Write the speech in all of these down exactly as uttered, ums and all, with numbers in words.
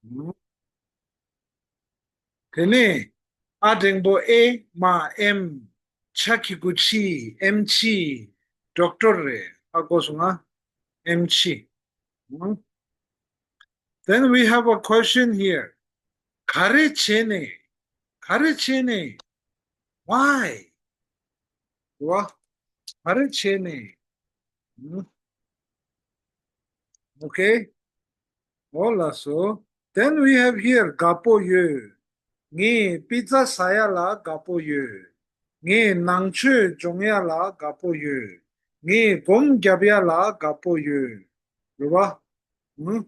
དེ་ནས་ཨ་འགྲེང་བུ་ཨེ་མ་ཨེམ། ཆ་གི་གུ་ཆི། ཨེམ་ཆི། ཌོག་ཊར་རེད། ཧ་གོ་སོང་ང་། ཨེམ་ཆི། Then we have a question here. ག་རེ་བྱས་ནས། ག་རེ་བྱས་ནས། Why? རེད་བ། ག་རེ་བྱས་ནས། Okay. འོ་ལགས་སོ། Then we have here དགའ་པོ་ཡོད། ངས་པི་ཛ་ཟ་ཡ་ལ་དགའ་པོ་ཡོད། ངས་ནང་ཆོས་སྦྱོང་ཡ་ལ་དགའ་པོ་ཡོད། ངས་སྒོམ་རྒྱབ་ཡ་ལ་དགའ་པོ་ཡོད། རེད་བ།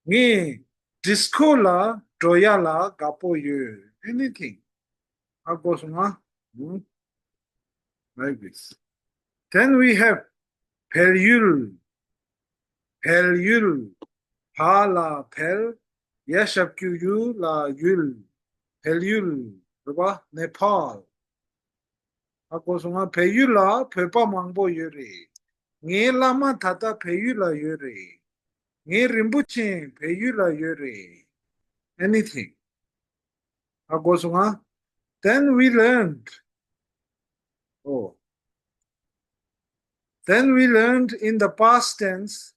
ངས་ཌི་སི་ཀོ་ལ་འགྲོ་ཡ་ལ་དགའ་པོ་ཡོད། Anything. ཧ་གོ་སོང་ང་། Like this. Then we have བལ་ཡུལ། བལ་ཡུལ། བ་ལ་བལ། ཡ་ཞབས་ཀྱུ་ཡུ་ལ་ཡུལ། བལ་ཡུལ། རེད་པ། ནེ་པཱལ། ཧ་གོ་སོང་ང་། བལ་ཡུལ་ལ་བོད་པ་མང་པོ་ཡོད་རེད། ངའི་བླ་མ་ད་ལྟ་བལ་ཡུལ་ལ་ཡོད་རེད། ངའི་རིན་པོ་ཆེ་བལ་ཡུལ་ལ་ཡོད་རེད། Anything. ཧ་གོ་སོང་ང་། Then we learned. Oh. Then we learned in the past tense.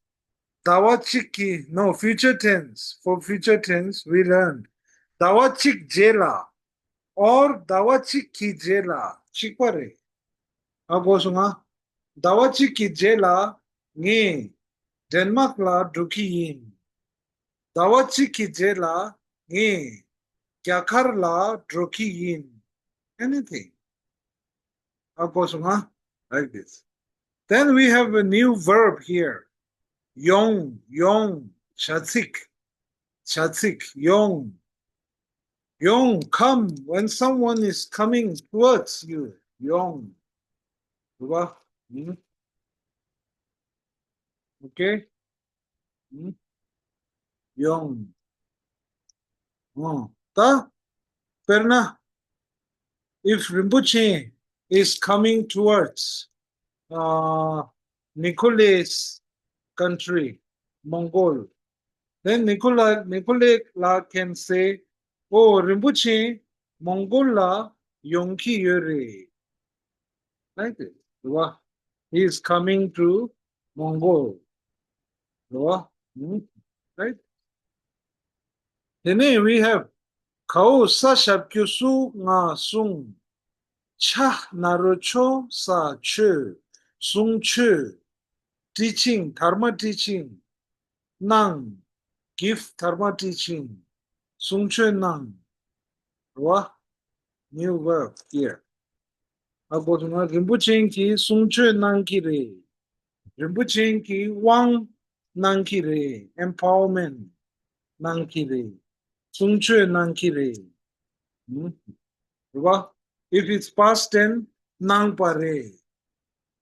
ཟླ་བ་གཅིག་གི། No, future tense. For future tense, we learned. ཟླ་བ་གཅིག་རྗེས་ལ། Or ཟླ་བ་གཅིག་གི་རྗེས་ལ། གཅིག་པ་རེད། ཧ་གོ་སོང་ང་། ཟླ་བ་གཅིག་གི་རྗེས་ལ་ངས་ཌེན་མཱག་ལ་འགྲོ་གི་ཡིན། ཟླ་བ་གཅིག་གི་རྗེས་ལ་ངས་རྒྱ་གར་ལ་འགྲོ་གི་ཡིན། Anything. ཧ་གོ་སོང་ང་། Like this. Then we have a new verb here. ཡོང་། ཡོང་། བྱ་ཚིག་བྱ་ཚིག་ཡོང་། ཡོང་། Come. When someone is coming towards you. ཡོང་། རེད་པ། ཨུམ། Okay. ཨུམ། ཡོང་། ཨོ། ད་དཔེར་ན། If Rinpoche is coming towards, uh, Nicole's country, Mongol, then Nicola, Nicole la can say, Oh, རིན་པོ་ཆེ་མོང་གོལ་ལ་ཡོང་གི་ཡོད་རེད། Right? རེད་བ། He is coming to Mongol. རེད་བ། ཨུམ། Right? དེ་ནས་we have གའོ་ས་ཞབས་ཀྱུ་སུ་ང་གསུང་། ཆ་ན་རོ་ཆོ་ས་ཆོས། གསུང་ཆོས། teaching, Dharma teaching. གནང་། give Dharma teaching. གསུང་ཆོས་གནང་། རེད་བ། New verb here. ཧ་གོ་སོང་ང་། རིན་པོ་ཆེ་གིས་གསུང་ཆོས་གནང་གི་རེད། རིན་པོ་ཆེ་གིས་དབང་གནང་གི་རེད། Empowerment གནང་གི་རེད། གསུང་ཆོས་གནང་གི་རེད། ཨུམ། རེད་བ། If it's past tense, གནང་པ་རེད།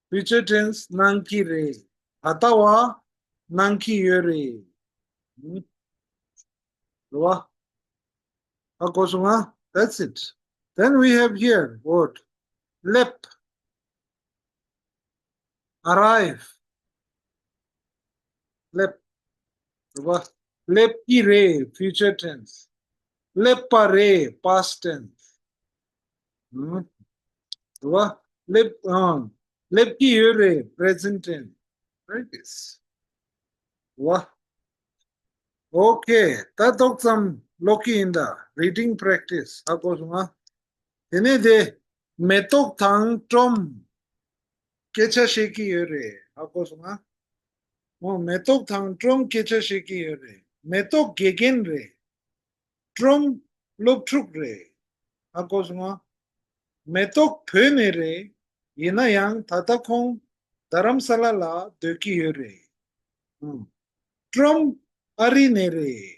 Future tense, གནང་གི་རེད། ད་ལྟ་བ་གནང་གི་ཡོད་རེད། ཨུམ། རེད་བ། ཧ་གོ་སོང་ང་། That's it. Then we have here word སླེབས། arrive. སླེབས། རེད་བ། སླེབས་ཀྱི་རེད། Future tense. སླེབས་པ་རེད། Past tense. ཨུམ། རེད་བ། སླེབས། ཨང་། སླེབས་ཀྱི་ཡོད་རེད། Present tense. Right? རེད་བ། Okay. ད་ཏོག་ཙམ་ཀློག་གི་ཡིན་ད། Reading practice. ཧ་གོ་སོང་ང་། དེ་ནས་དེ་མེ་ཏོག་དང་ཀྲོམ་སྐད་ཆ་བཤད་ཀྱི་ཡོད་རེད། ཧ་གོ་སོང་ང་། འོ། མེ་ཏོག་དང་ཀྲོམ་སྐད་ཆ་བཤད་ཀྱི་ཡོད་རེད། མེ་ཏོག་དགེ་རྒན་རེད། ཀྲོམ་སློབ་ཕྲུག་རེད། ཧ་གོ་སོང་ང་། མེ་ཏོག་བོད་ནས་རེད། ཡིན་ན་ཡང་ད་ལྟ་ཁོང་རྡ་རམ་ས་ལ་ལ་སྡོད་ཀྱི་ཡོད་རེད། ཨང་། ཀྲོམ་ཨ་རི་ནས་རེད།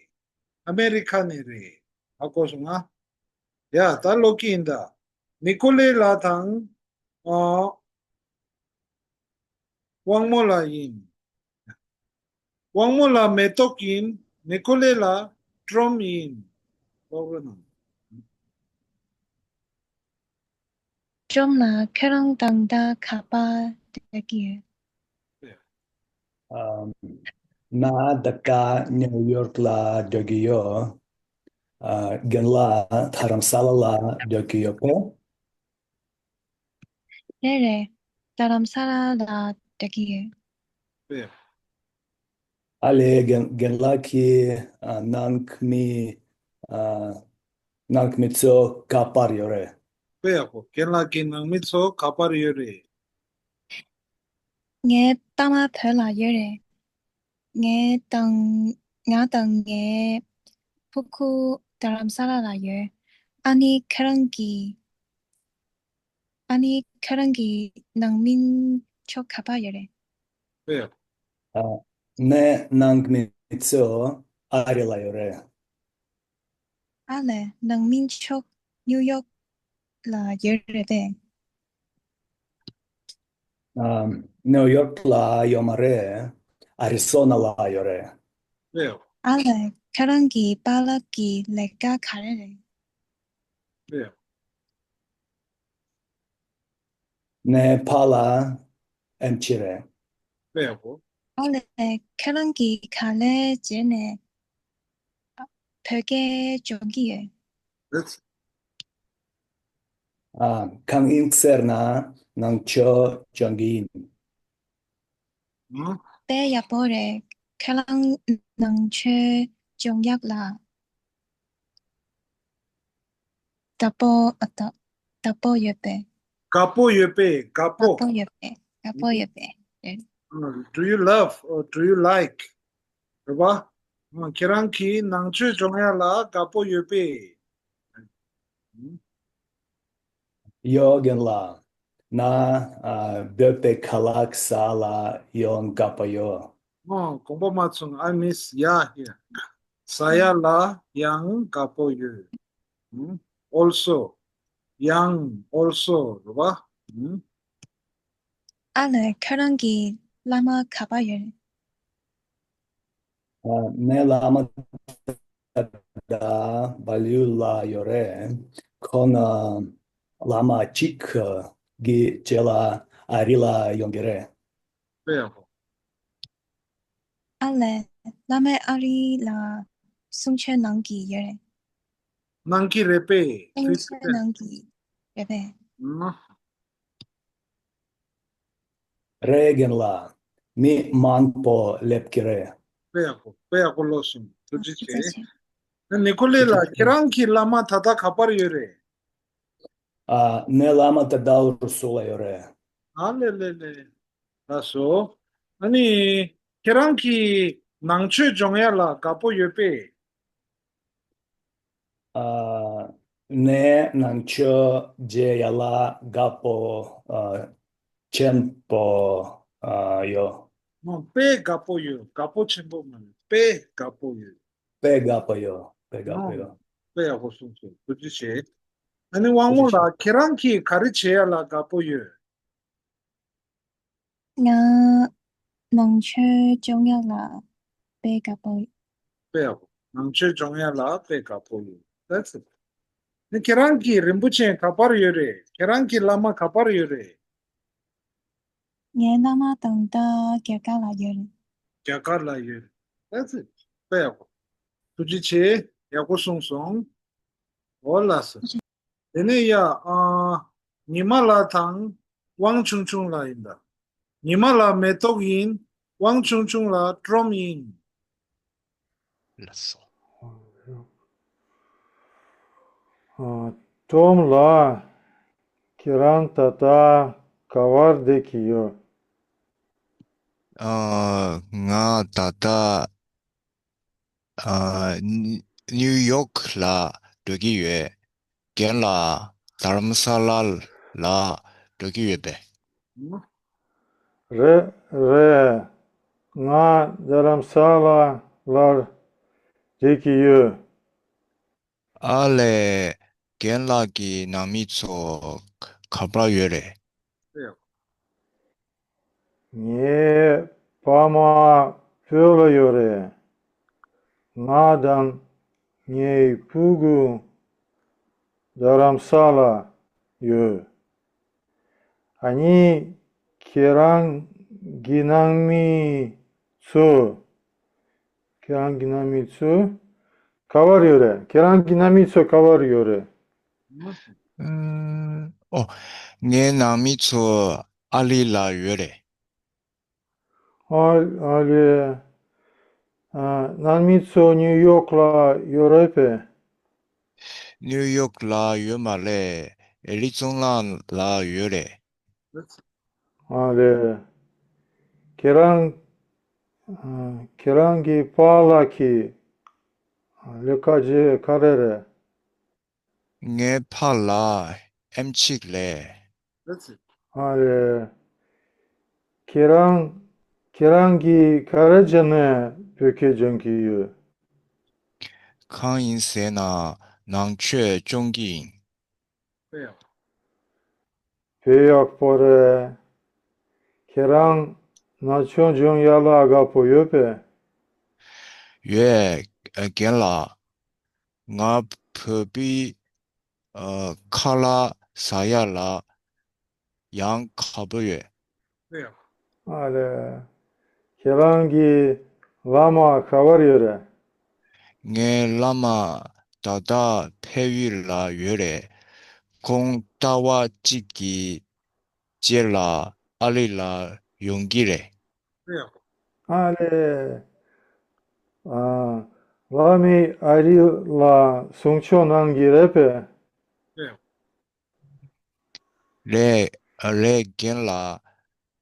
ཨ་མེ་རི་ཁ་ནས་རེད། ཧ་གོ་སོང་ང་། ཡ། ད་ཀློག་གི་ཡིན་ད། ནི་ཀོ་ལེ་ལགས་དང་། ཨ། དབང་མོ་ལགས་ཡིན། དབང་མོ་ལགས་མེ་ཏོག་ཡིན། ནི་ཀོ་ལེ་ལགས་ཀྲོམ་ཡིན། ཀློག་རོགས་གནང་། ཀྲོམ་ལགས་ཁྱེད་རང་དང་ད་ག་པར་སྡོད་ཀྱི་ཡོད། ཨམ། ང་ད་ལྟ་ནིའུ་ཡོག་ལ་སྡོད་ཀྱི་ཡོད། ཨ། རྒན་ལགས་དྷ་རམ་ས་ལ་ལ་སྡོད་ཀྱི་ཡོད་པས། རེད་རེད། དྷ་རམ་ས་ལ་ལ་སྡོད་ཀྱི་ཡོད། ཨ་ལས། རྒན་རྒན་ལགས་ཀྱི་ཨ་ནང་མི་ཨ་ནང་མི་ཚོ་ག་པར་ཡོད་རེད། དཔེ་ཡག་པོ། རྒན་ལགས་ཀྱི་ནང་མི་ཚོ་ག་པར་ཡོད་རེད། ངའི་ཕ་མ་བོད་ལ་ཡོད་རེད། ངས་དང་ང་དང་ངའི་ཕྲུ་གུ་དྷ་རམ་ས་ལ་ལ་ཡོད། ཨ་ནི་ཁྱེད་རང་གི་ཨ་ནི་ཁྱེད་རང་གི་ནང་མི་ཚོ་ག་པར་ཡོད་རེད། ཨ། ངའི་ནང་མི་ཚོ་ཨ་རི་ལ་ཡོད་རེད། ཨ་ལས། ནང་མི་ཚོ་ནིའུ་ཡོག་ལ་ཡོད་རེད་པས། ཨ། ནིའུ་ཡོག་ལ་ཡོད་མ་རེད། ཨ་རི་ཟོ་ན་ལ་ཡོད་རེད། ཨ་ལས། ཁྱེད་རང་གི་པཱ་ལགས་ཀྱི་ལས་ཀ་ག་རེ་རེད། ངའི་པཱ་ལགས་ཨེམ་ཆི་རེད། ཨ་ལས། ཁྱེད་རང་གིས་ག་ལེར་བྱས་ནས་བོད་སྐད་སྦྱོང་གི་ཡོད། ཨ། གང་ཡིན་ཟེར་ན་ནང་ཆོས་སྦྱོང་གི་ཡིན། དཔེ་ཡག་པོ་རེད། ཁྱེད་རང་ནང་ཆོས་སྦྱོང་ཡག་ལ་དགའ་པོ། ཨ། དགའ་དགའ་པོ་ཡོད་པས། དགའ་པོ་ཡོད་པས། དགའ་པོ། དགའ་པོ་ཡོད་པས། དགའ་པོ་ཡོད་པས། རེད། Do you love or do you like? རེད་པ། ཁྱེད་རང་གིས་ནང་ཆོས་སྦྱོང་ཡག་ལ་དགའ་པོ་ཡོད་པས། ཡོད། རྒན་ལགས། ང་ཨ་བོད་པའི་ཁ་ལག་ཟ་ལ་ཡང་དགའ་པོ་ཡོད། ཨོ། དགོངས་པ་མ་ཚོམ། I miss ya here. ཟ་ཡག་ལ་ཡང་དགའ་པོ་ཡོད། ཨུམ། also. ཡང་། also རེད་པ། ཨུམ། ཨ་ལས། ཁྱེད་རང་གི་བླ་མ་ག་པར་ཡོད། ཨ། ངའི་བླ་མ་ད་ལྟ་བལ་ཡུལ་ལ་ཡོད་རེད། ཁོང་བླ་མ་གཅིག་གི་རྗེས་ལ་ཨ་རི་ལ་ཡོང་གི་རེད། དཔེ་ཡག་པོ། ཨ་ལས། བླ་མས་ཨ་རི་ལ་གསུང་ཆོས་གནང་གི་ཡོད་རེད། གནང་གི་རེད་པས། གསུང་ཆོས་གནང་གི་རེད་པས། ཨ། རེད། རྒན་ལགས། མི་མང་པོ་སླེབས་ཀྱི་རེད། དཔེ་ཡག་པོ། དཔེ་ཡག་པོ་ཀློག་སོང་། ཐུགས་རྗེ་ཆེ། ཐུགས་རྗེ་ཆེ། ཨ། ནི་ཀུ་ལེ་ལགས། ཁྱེད་རང་གི་བླ་མ་ད་ལྟ་ག་པར་ཡོད་རེད། ཨ། ངའི་བླ་མ་ད་ལྟ་ཨུ་རུ་སུ་ལ་ཡོད་རེད། ཨ་ལེ་ལེ་ལེ། ལགས་སོ། ཨ་ནི་ཁྱེད་རང་གིས་ནང་ཆོས་སྦྱོང་ཡག་ལ་དགའ་པོ་ཡོད་པས། ཨ། ངས་ནང་ཆོས་བྱེད་ཡག་ལ་དགའ་པོ་ཨ་ཆེན་པོ་ཨ་ཡོད། ཨོ། དཔེ་དགའ་པོ་ཡོད། དགའ་པོ་ཆེན་པོ་མ་རེད། དཔེ་དགའ་པོ་ཡོད། དཔེ་དགའ་པོ་ཡོད། དཔེ་དགའ་པོ་ཨོ། ཡོད། དཔེ་ཡག་པོ་གསུངས་སོང་། ཐུགས་རྗེ་ཆེ། ཨ་ནི་དབང་མོ་ལགས། ཁྱེད་རང་གིས་ག་རེ་བྱེད་ཡག་ལ་དགའ་པོ་ཡོད། ང་ནང་ཆོས་སྦྱོང་ཡག་ལ་དཔེ་དགའ་པོ། དཔེ་ཡག་པོ། ནང་ཆོས་སྦྱོང་ཡག་ལ་དཔེ་དགའ་པོ་ཡོད། That's it. ནི་ཁྱེད་རང་གི་རིན་པོ་ཆེ་ག་པར་ཡོད་རེད། ཁྱེད་རང་གི་བླ་མ་ག་པར་ཡོད་རེད། ངའི་བླ་མ་ད་ལྟ་རྒྱ་གར་ལ་ཡོད་རེད། རྒྱ་གར་ལ་ཡོད་རེད། That's it. དཔེ་ཡག་པོ། ཐུགས་རྗེ་ཆེ། ཡག་པོ་གསུངས་སོང་། འོ་ལགས་སོ། དེ་ནས་ཡ། ཨ། ཉི་མ་ལགས་དང་དབང་ཆུང་ཆུང་ལགས་ཡིན་ད། ཉི་མ་ལགས་མེ་ཏོག་ཡིན། དབང་ཆུང་ཆུང་ལགས་ཀྲོམ་ཡིན། ལགས་སོ། ཨ། ཀྲོམ་ལགས། ཁྱེད་རང་ད་ལྟ་ག་པར་བསྡད་ཀྱི་ཡོད། ཨ། ང་ད་ལྟ་ཨ། ནིའུ་ཡོག་ལ་སྡོད་ཀྱི་ཡོད། རྒན་ལགས་དྷ་རམ་ས་ལ་ལ་སྡོད་ཀྱི་ཡོད་པས། རེད་རེད། ང་དྷ་རམ་ས་ལ་ལར་བསྡད་ཀྱི་ཡོད། ཨ་ལས། རྒན་ལགས་ཀྱི་ནང་མི་ཚོ་ག་པར་ཡོད་རེད། ངའི་ཕ་མ་བོད་ལ་ཡོད་རེད། ང་དང་ངའི་ཕྲུ་གུ་རྡ་རམ་ས་ལ་ཡོད། ཨ་ནི་ཁྱེད་རང་གི་ནང་མི་ཚོ་ ཁྱེད་རང་གི་ནང་མི་ཚོ་ག་བར་ཡོད་རེད། ཁྱེད་རང་གི་ནང་མི་ཚོ་ག་བར་ཡོད་རེད། ཨོ། ངའི་ནང་མི་ཚོ་ཨ་ལི་ལ་ཡོད་རེད། ཨ་ཨ་ལི། ཨ། ནང་མི་ཚོ་ནིའུ་ཡོག་ལ་ཡོད་རེད་པས། ནིའུ་ཡོག་ལ་ཡོད་མ་རེད། ཨེ་རི་ཛོ་ན་ལ་ཡོད་རེད། ཨ་ལེ། ཁྱེད་རང་། ཨ། ཁྱེད་རང་གི་ཕ་ལགས་ཀྱི་ལས་ཀ་བྱེད་ག་རེ་རེད། ངའི་ཕ་ལགས་ཨེམ་ཆི་ལས། ཨ་ལེ། ཁྱེད་རང་། ཁྱེད་རང་གིས་ག་རེ་བྱས་ནས་བོད་སྐད་སྦྱོང་གི་ཡོད། གང་ཡིན་ཟེར་ན་ནང་ཆོས་སྦྱོང་གི་ཡིན། དཔེ་ཡག་པོ་རེད། ཁྱེད་རང་ནང་ཆོས་སྦྱོང་ཡ་ལ་དགའ་པོ་ཡོད་པས། ཡོད། རྒན་ལགས། ང་བོད་པའི་ཨ། ཁ་ལག་ཟ་ཡ་ལ་ཡང་དགའ་པོ་ཡོད། ཨ་ལེ། ཁྱེད་རང་གི་བླ་མ་ག་བར་ཡོད་རེད། ངའི་བླ་མ་ད་ལྟ་ཕ་ཡུལ་ལ་ཡོད་རེད། ཁོང་ཟླ་བ་གཅིག་གི་རྗེས་ལ་ཨ་རི་ལ་ཡོང་གི་རེད། ཨ་ལེ། ཨ། བླ་མས་ཨ་རི་ལ་གསུང་ཆོས་གནང་གི་རེད་པས། རེད། རེད། རྒན་ལགས།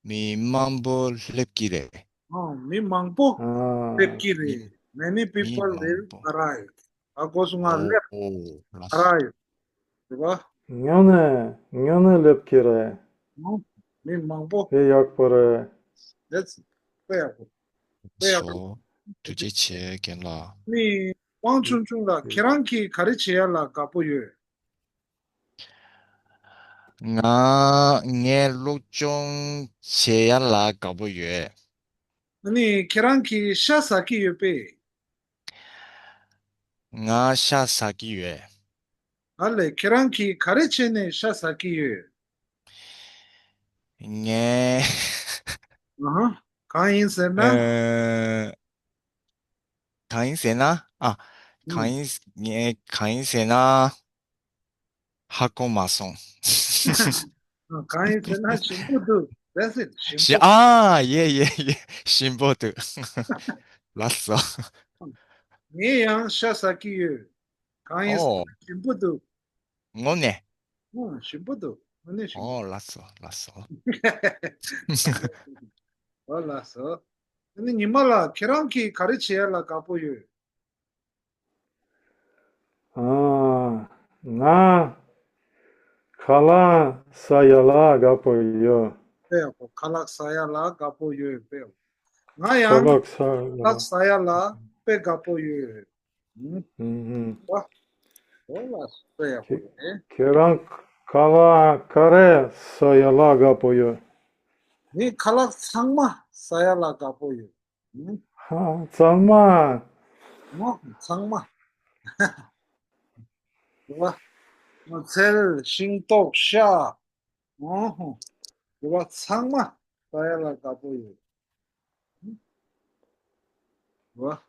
མི་མང་པོ་སླེབས་ཀྱི་རེད། ཨ། མི་མང་པོ་ཨ། སླེབས་ཀྱི་མི་རེད། Many མི་people མང་will པོ། arrive. ཨ། གོ་སོང་ང་། ཨོ། སླེབས། ཨོ། ལགས་སོ། Arrive. རེད་པ། ཉུང་ནས་ཉུང་ནས་སླེབས་ཀྱི་རེད། ཨོ། མི་མང་པོ། དཔེ་ཡག་པོ་རེད། That's དཔེ་ཡག་པོ། དཔེ་ཡག་པོ། ལགས་སོ། ཐུགས་རྗེ་ཆེ་རྒན་ལགས། ནི། དབང་ཆུང་ཆུང་ལགས། ཁྱེད་རང་གིས་ག་རེ་བྱེད་ཡ་ལ་དགའ་པོ་ཡོད། ང་ངས་སློབ་སྦྱོང་བྱེད་ཡ་ལ་དགའ་པོ་ཡོད། ཨ་ནི་ཁྱེད་རང་གིས་ཤ་ཟ་གི་ཡོད་པས། ང་ཤ་ཟ་གི་ཡོད། ཨ་ལེ། ཁྱེད་རང་གིས་ག་རེ་བྱས་ནས་ཤ་ཟ་གི་ཡོད། ངས། ཨ་ཧ། གང་ཡིན་ཟེར་ན། ཨ། གང་ཡིན་ཟེར་ན། ཨ། གང་ཡིན། ངས་གང་ཡིན་ཟེར་ན། ཧ་གོ་མ་སོང་། གང་ཡིན་ཟེར་ན་ཞིམ་པོ་འདུག That's it. ཞིམ་ཞི། པོ། ཨ། ཡེ་ཡེ་ཡེ། ཞིམ་པོ་འདུག་ལགས་སོ། ངས་ཡང་ཤ་ཟ་གི་ཡོད། གང་ཡིན་ཟེར་ན། ཨོ། ཞིམ་པོ་འདུག་དངོས་གནས། ཨོ། ཞིམ་པོ་འདུག་དངོས་གནས་ཞིམ་པོ། ཨོ། ལགས་སོ། ལགས་སོ། ཨོ། ལགས་སོ། ཨ་ནི་ཉི་མ་ལགས། ཁྱེད་རང་གིས་ག་རེ་བྱེད་ཡ་ལ་དགའ་པོ་ཡོད། ཨ། ང་ཁ་ལག་ཟ་ཡ་ལ་དགའ་པོ་ཡོད། དཔེ་ཡག་པོ། ཁ་ལག་ཟ་ཡ་ལ་དགའ་པོ་ཡོད། དཔེ་ཡག་པོ། ང་ཁ་ཡང་ལག་ཟ་ཡ་ཁ་ལག་ཟ་ཡ་ལ་དཔེ་དགའ་པོ་ཡོད། ཨུམ། ཨུམ། ཨོ་ལགས། དཔེ་ཡག་པོ་རེད། ཁྱེད་རང་ཁ་ལག་ག་རེ་ཟ་ཡ་ལ་དགའ་པོ་ཡོད། ངས་ཁ་ལག་ཚང་མ་ཟ་ཡ་ལ་དགའ་པོ་ཡོད། ཧ། ཚང་མ། ཨོ། ཚང་མ། རེད་པ། ཚལ། ཤིང་ཏོག་ཤ། ཨོ་ཧོ། རེད་པ། ཚང་མ་ཟ་ཡ་ལ་དགའ་པོ་ཡོད། རེད་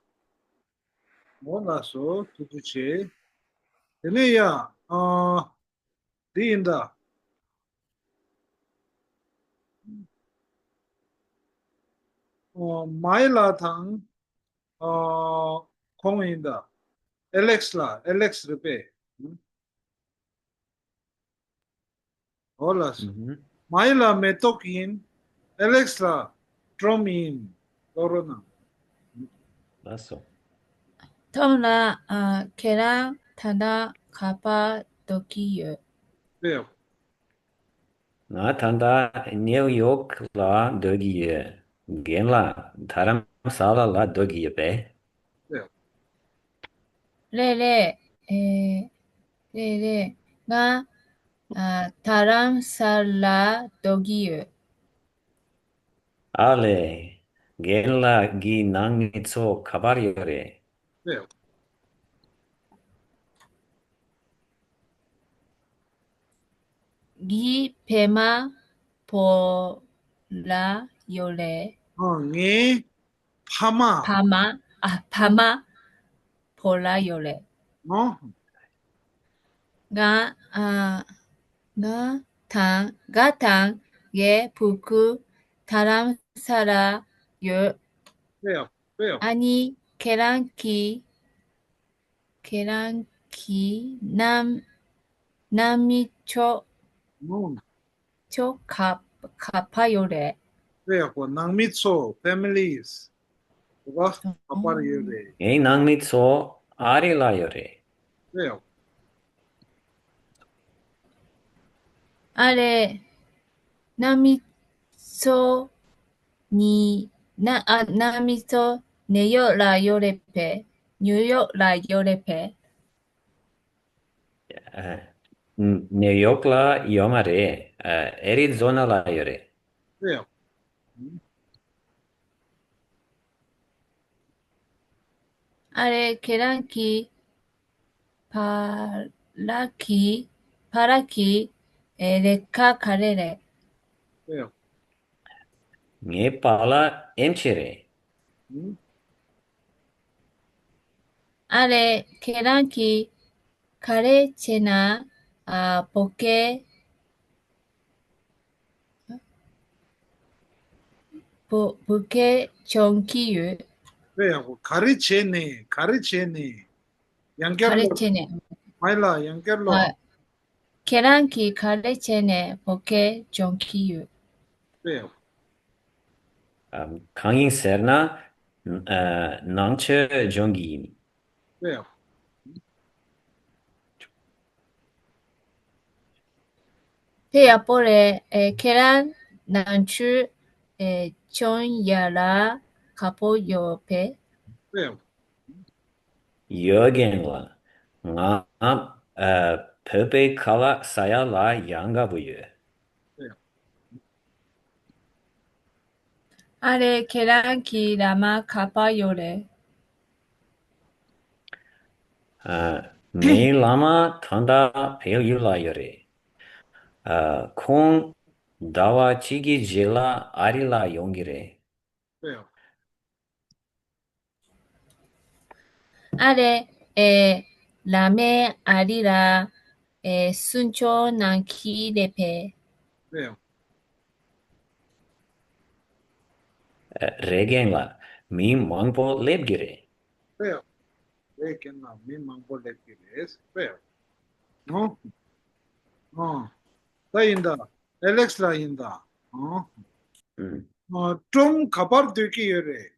པ། ཨོ་ལགས་སོ། ཐུགས་རྗེ་ཆེ། དེ་ནས་ཡ། ཨ། འདི་ཡིན་ད། ཨོ། མའི་ལགས་དང་། ཨོ། ཁོང་ཡིན་ད། ཨེ་ལེགས་ལགས། ཨེ་ལེགས་རེད་པས། ཨོ་ལགས་སོ། ཨུ་ཧུམ། མའི་ལགས་མེ་ཏོག་ཡིན། ཨེ་ལེགས་ལགས་ཀྲོམ་ཡིན། ཀློག་རོགས་གནང་། ལགས་སོ། ཐོམ་ལགས། ཨ། ཁྱེད་རང་ད་ལྟ་ག་པར་སྡོད་ཀྱི་ཡོད། དཔེ་ཡག་ང་ད་ལྟ་ནེའུ་ཡོག་ལ་སྡོད་ཀྱི་ཡོད། རྒན་ལགས་རྡ་རམ་ས་ལ་ལ་སྡོད་ཀྱི་ཡོད་པས། དཔེ་ཡག་རེད་རེད། ཨེ། རེད་རེད། ང་། ཨ། རྡ་རམ་ས་ལ་སྡོད་ཀྱི་ཡོད། ཨ་ལེ། རྒན་ལགས་ཀྱི་ནང་མི་ཚོ་ག་པར་ཡོད་རེད། ངའི་ཕ་མ་བོད་ལ་ཡོད་རེད། ཨ། ངའི་ཕ་མ། ཕ་མ། ཨ་ཕ་མ་བོད་ལ་ཡོད་རེད། ཨོ། ང་ཨ་ང་དང་ང་དང་ངའི་བུ་གུ་རྡ་རམ་ས་ལ་ཡོད། དཔེ་ཡག་དཔེ་ཡག་ཨ་ནི་ཁྱེད་རང་གི་ཁྱེད་རང་གི་ནང་ནང་མི་ཚོ་ཨོ། ཚོ་ག་ག་པར་ཡོད་རེད། དཔེ་ཡག་པོ། ནང་མི་ཚོ་families། འོ་ག་པར་ཡོད་རེད། ངའི་ནང་མི་ཚོ་ཨ་རི་ལ་ཡོད་རེད། དཔེ་ཡག་ཨ་རེ། ནང་མི་ཚོ་ནི་ན་ཨ་ནང་མི་ཚོ་ནེའུ་ཡོག་ལ་ཡོད་རེད་པས། ནེའུ་ཡོག་ལ་ཡོད་རེད་པས། ཨ། ནེའུ་ཡོག་ལ་ཡོད་མ་རེད། ཨ། ཨེ་རི་ཛོ་ན་ལ་ཡོད་རེད། དཔེ་ཡག་ཨ་རེ། ཁྱེད་རང་གི་ཕ་ལགས་ཀྱི་ཕ་ལགས་ཀྱི་ཨེ་ལས་ཀ་ག་རེ་རེད། དཔེ་ཡག་ངའི་པཱ་ལགས་ཨེམ་ཆི་རེད། ཨ་རེ། ཁྱེད་རང་གིས་ག་རེ་བྱས་ན་ཨ་བོད་སྐད་བོད་བོད་སྐད་སྦྱོང་གི་ཡོད། དཔེ་ཡག་པོ། ག་རེ་བྱས་ནས་ག་རེ་བྱས་ནས། ཡང་བསྐྱར་ག་རེ་ཀློག་བྱས་ནས། མའི་ལ་ཡང་བསྐྱར་ཀློག་ཨ། ཁྱེད་རང་གིས་ག་རེ་བྱས་ནས་བོད་སྐད་སྦྱོང་གི་ཡོད། དཔེ་ཡག་ཨམ། གང་ཡིན་ཟེར་ན། ཨ། ནང་ཆོས་སྦྱོང་གི་ཡིན། དཔེ་ཡག་དཔེ་ཡག་པོ་རེད། ཨེ། ཁྱེད་རང་ནང་ཆོས་ཨེ་སྦྱོང་ཡ་ལ་དགའ་པོ་ཡོད་པས། དཔེ་ཡག་ཡོད་རྒན་ལགས། ང་ཨ་བོད་པའི་ཁ་ལག་ཟ་ཡ་ལ་ཡང་དགའ་པོ་ཡོད། ཨ་རེ། ཁྱེད་རང་གི་བླ་མ་ག་པར་ཡོད་རེད། ཨ། ངའི་བླ་མ་ད་ལྟ་བལ་ཡུལ་ལ་ཡོད་རེད། ཨ། ཁོང་ཟླ་བ་གཅིག་གི་རྗེས་ལ་ཨ་རི་ལ་ཡོང་གི་རེད། ཨ་རེ། ཨེ། བླ་མས་ཨ་རི་ལ་ཨེ་གསུང་ཆོས་གནང་གི་རེད་པས། རེད་རྒན་ལགས། མི་མང་པོ་སླེབས་ཀྱི་རེད། རེད་རྒན་ལགས། མི་མང་པོ་སླེབས་ཀྱི་རེད། ཨོ། ཨོ། ད་ཡིན་ད། ཨེ་ལེགས་ལགས་ཡིན་ད། ཨོ། ཨུམ། ཨོ། ཀྲོམ་ག་པར་སྡོད་ཀྱི་ཡོད་རེད།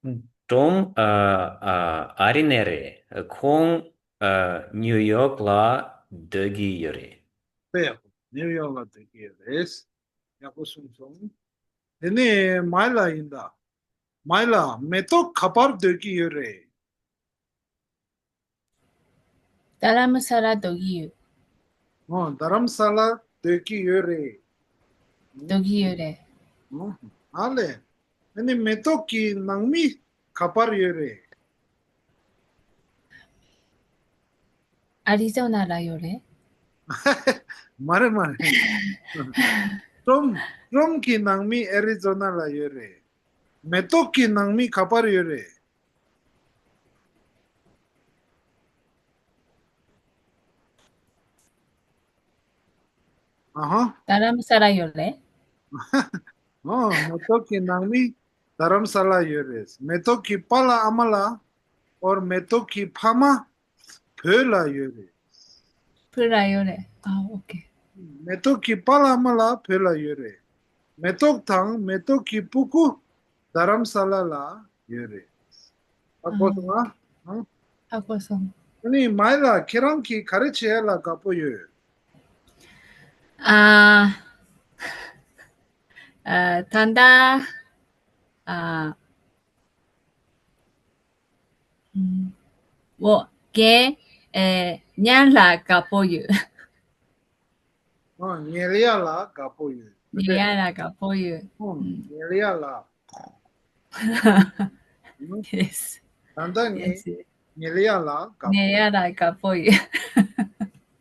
ཨ། ཀྲོམ་ཨ་ཨ་ཨ་རི་ནས་རེད། ཁོང་ཨ་ནིའུ་ཡོག་ལ་སྡོད་ཀྱི་ཡོད་རེད། དཔེ་ཡག་པོ། ནིའུ་ཡོག་ལ་སྡོད་ཀྱི་ཡོད་རེད། ཡག་པོ་གསུངས་སོང་། དེ་ནས་མའི་ལ་ཡིན་ད། མའི་ལ། མེ་ཏོག་ག་པར་སྡོད་ཀྱི་ཡོད་རེད། རྡ་རམ་ས་ལ་སྡོད་ཀྱི་ཡོད། ཨོ། རྡ་རམ་ས་ལ་སྡོད་ཀྱི་ཡོད་རེད། སྡོད་ཀྱི་ཡོད་རེད། ཨོ། ཨ་ལས། ཨ་ནི་མེ་ཏོག་གི་ནང་མི་ག་པར་ཡོད་རེད། ཨ་རི་ཛོ་ན་ལ་ཡོད་རེད། མ་རེད་མ་རེད། ཀྲོམ་ཀྲོམ་གྱི་ནང་མི་ཨེ་རི་ཛོ་ན་ལ་ཡོད་རེད། མེ་ཏོག་གི་ནང་མི་ག་པར་ཡོད་རེད། ཨ་ཧ། རྡ་རམ་ས་ལ་ཡོད་རེད། ཨོ། མེ་ཏོག་གི་ནང་མི་རྡ་རམ་ས་ལ་ཡོད་རེད། མེ་ཏོག་གི་པཱ་ལགས་ཨ་མ་ལགས། ཨོར་མེ་ཏོག་གི་ཕ་མ་བོད་ལ་ཡོད་རེད། བོད་ལ་ཡོད་རེད། ཨ། ཨོ་ཁེ། མེ་ཏོག་གི་པཱ་ལགས་ཨ་མ་ལགས་བོད་ལ་ཡོད་རེད། མེ་ཏོག་དང་མེ་ཏོག་གི་སྤུ་གུ་རྡ་རམ་ས་ལ་ལ་ཡོད་རེད། ཧ་གོ་སོང་ང་། ཧ་གོ་སོང་། ཨ་ནི་མའི་ལ་ཁྱེད་རང་གིས་ག་རེ་བྱེད་ཡ་ལ་དགའ་པོ་ཡོད། ཨ། ཨ། ད་ལྟ་ཨ། ཨོ་ཀེ། ཨེ། ཉལ་ལ་དགའ་པོ་ཡོད། ཨོ། ཉལ་ཡ་ལ་དགའ་པོ་ཡོད། ཉལ་ཡ་ལ་དགའ་པོ་ཡོད། ཨོ། ཉལ་ཡ་ལ། ཡེས། ད་ལྟ་ངས་ཡེས། ཉལ་ཡ་ལ་དགའ་པོ། ཉལ་ཡ་ལ་དགའ་པོ་ཡོད།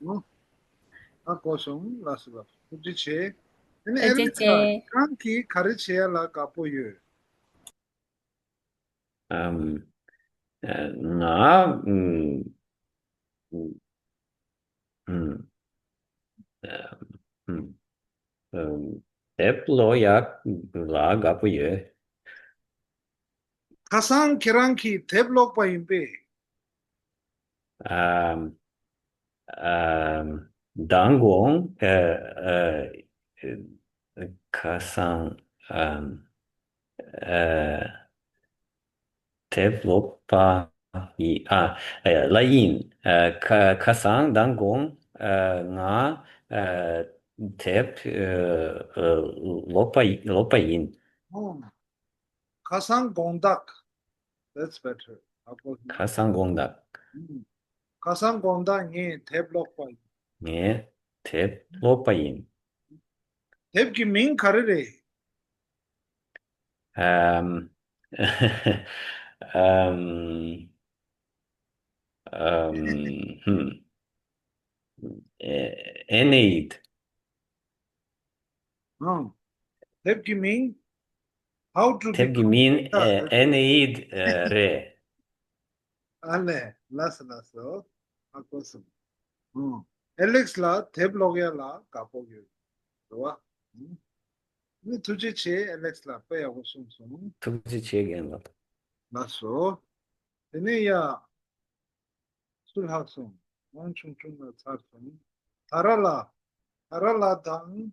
ཨོ། ཨ་གོ་སོང་། ལགས་སོ་ལགས་སོ། ཐུགས་རྗེ་ཆེ། ཨ་ནི་ཨེ་ལེ་ཀ་ཁྱེད་རང་གིས་ག་རེ་བྱེད་ཡ་ལ་དགའ་པོ་ཡོད། ཨམ། ཨ། ང་། ཨམ། ཨམ། ཨམ། ཨམ། དེབ་ཀློག་ཡག་ལ་དགའ་པོ་ཡོད། ཁ་སང་ཁྱེད་རང་གིས་དེབ་ཀློག་པ་ཡིན་པས། ཨམ། ཨམ། མདང་དགོང་། ཨ། ཨ། ཁ་སང་། ཨམ། ཨ། དེབ་ཀློག་པ་ཡི། ཨ། ཨ། ལ་ཡིན། ཨ། ཁ། ཁ་སང་མདང་དགོང་། ཨ། ང་། ཨ། དེབ། ཨ། ཨ། ཀློག་པ་ཡི། ཀློག་པ་ཡིན། ཨོ། ཁ་སང་དགོང་དག That's better. ཨ་ཁོ། ཁ་སང་དགོང་དག་ཨུམ། ཁ་སང་དགོང་དག་ངས་དེབ་ཀློག་པ་ཡིན། ངས་དེབ་ཀློག་པ་ཡིན། དེབ་ཀྱི་མིང་ག་རེ་རེད། ཨམ། ཨམ། ཨམ། ཧུམ། ཨེ། ཨེ་ནེ་ཨིད། ཨང་། དེབ་ཀྱི་མིང་། How to དེབ་ཀྱི་become མིང་། ཨེ། ཨེ་ནེ་ཨིད། ཨེ། རེད། ཨ་ལས། ལགས་སོ། ལགས་སོ། ཨ་ཁོ་སོང་། ཨང་། ཨེ་ལེགས་ལ་དེབ་ཀློག་ཡ་ལ་དགའ་པོ་ཡོད། རེད་བ། ཨང་། ནི་ཐུགས་རྗེ་ཆེ། ཨེ་ལེགས་ལགས་དཔེ་ཡག་པོ་གསུངས་སོང་། ཐུགས་རྗེ་ཆེ་རྒན་ལགས། ལགས་སོ། དེ་ནས་ཡ། སུ་ལྷག་སོང་། དབང་ཆུང་ཆུང་ལ་ཚར་སོང་། ཐ་ར་ལ། ཐ་ར་ལ་དང་།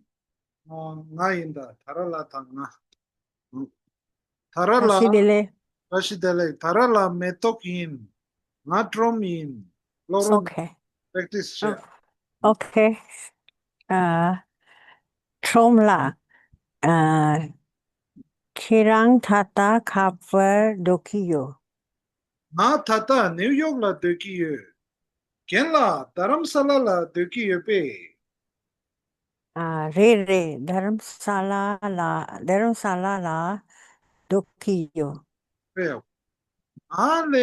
ཨ། ང་ཡིན་ད། ཐ་ར་ལ་དང་ང་། ཐ་ར་ལ། བཀྲ་ཤིས་བདེ་ལེགས། བཀྲ་ཤིས་བདེ་ལེགས། ཐ་ར་ལ་མེ་ཏོག་ཡིན། ང་ཀྲོམ་ཡིན། ཀློག་རོགས། Okay. Practice བྱས། Okay. ཨ། ཁྲོམ་ལ། ཨ། ཁྱེད་རང་ད་ལྟ་ག་པར་སྡོད་ཀྱི་ཡོད། ང་ད་ལྟ་ནིའུ་ཡོག་ལ་སྡོད་ཀྱི་ཡོད། རྒན་ལགས་རྡ་རམ་ས་ལ་ལ་སྡོད་ཀྱི་ཡོད་པས། ཨ། རེད་རེད། རྡ་རམ་ས་ལ་ལ། རྡ་རམ་ས་ལ་ལ་སྡོད་ཀྱི་ཡོད། རེད། ཨ་ལས།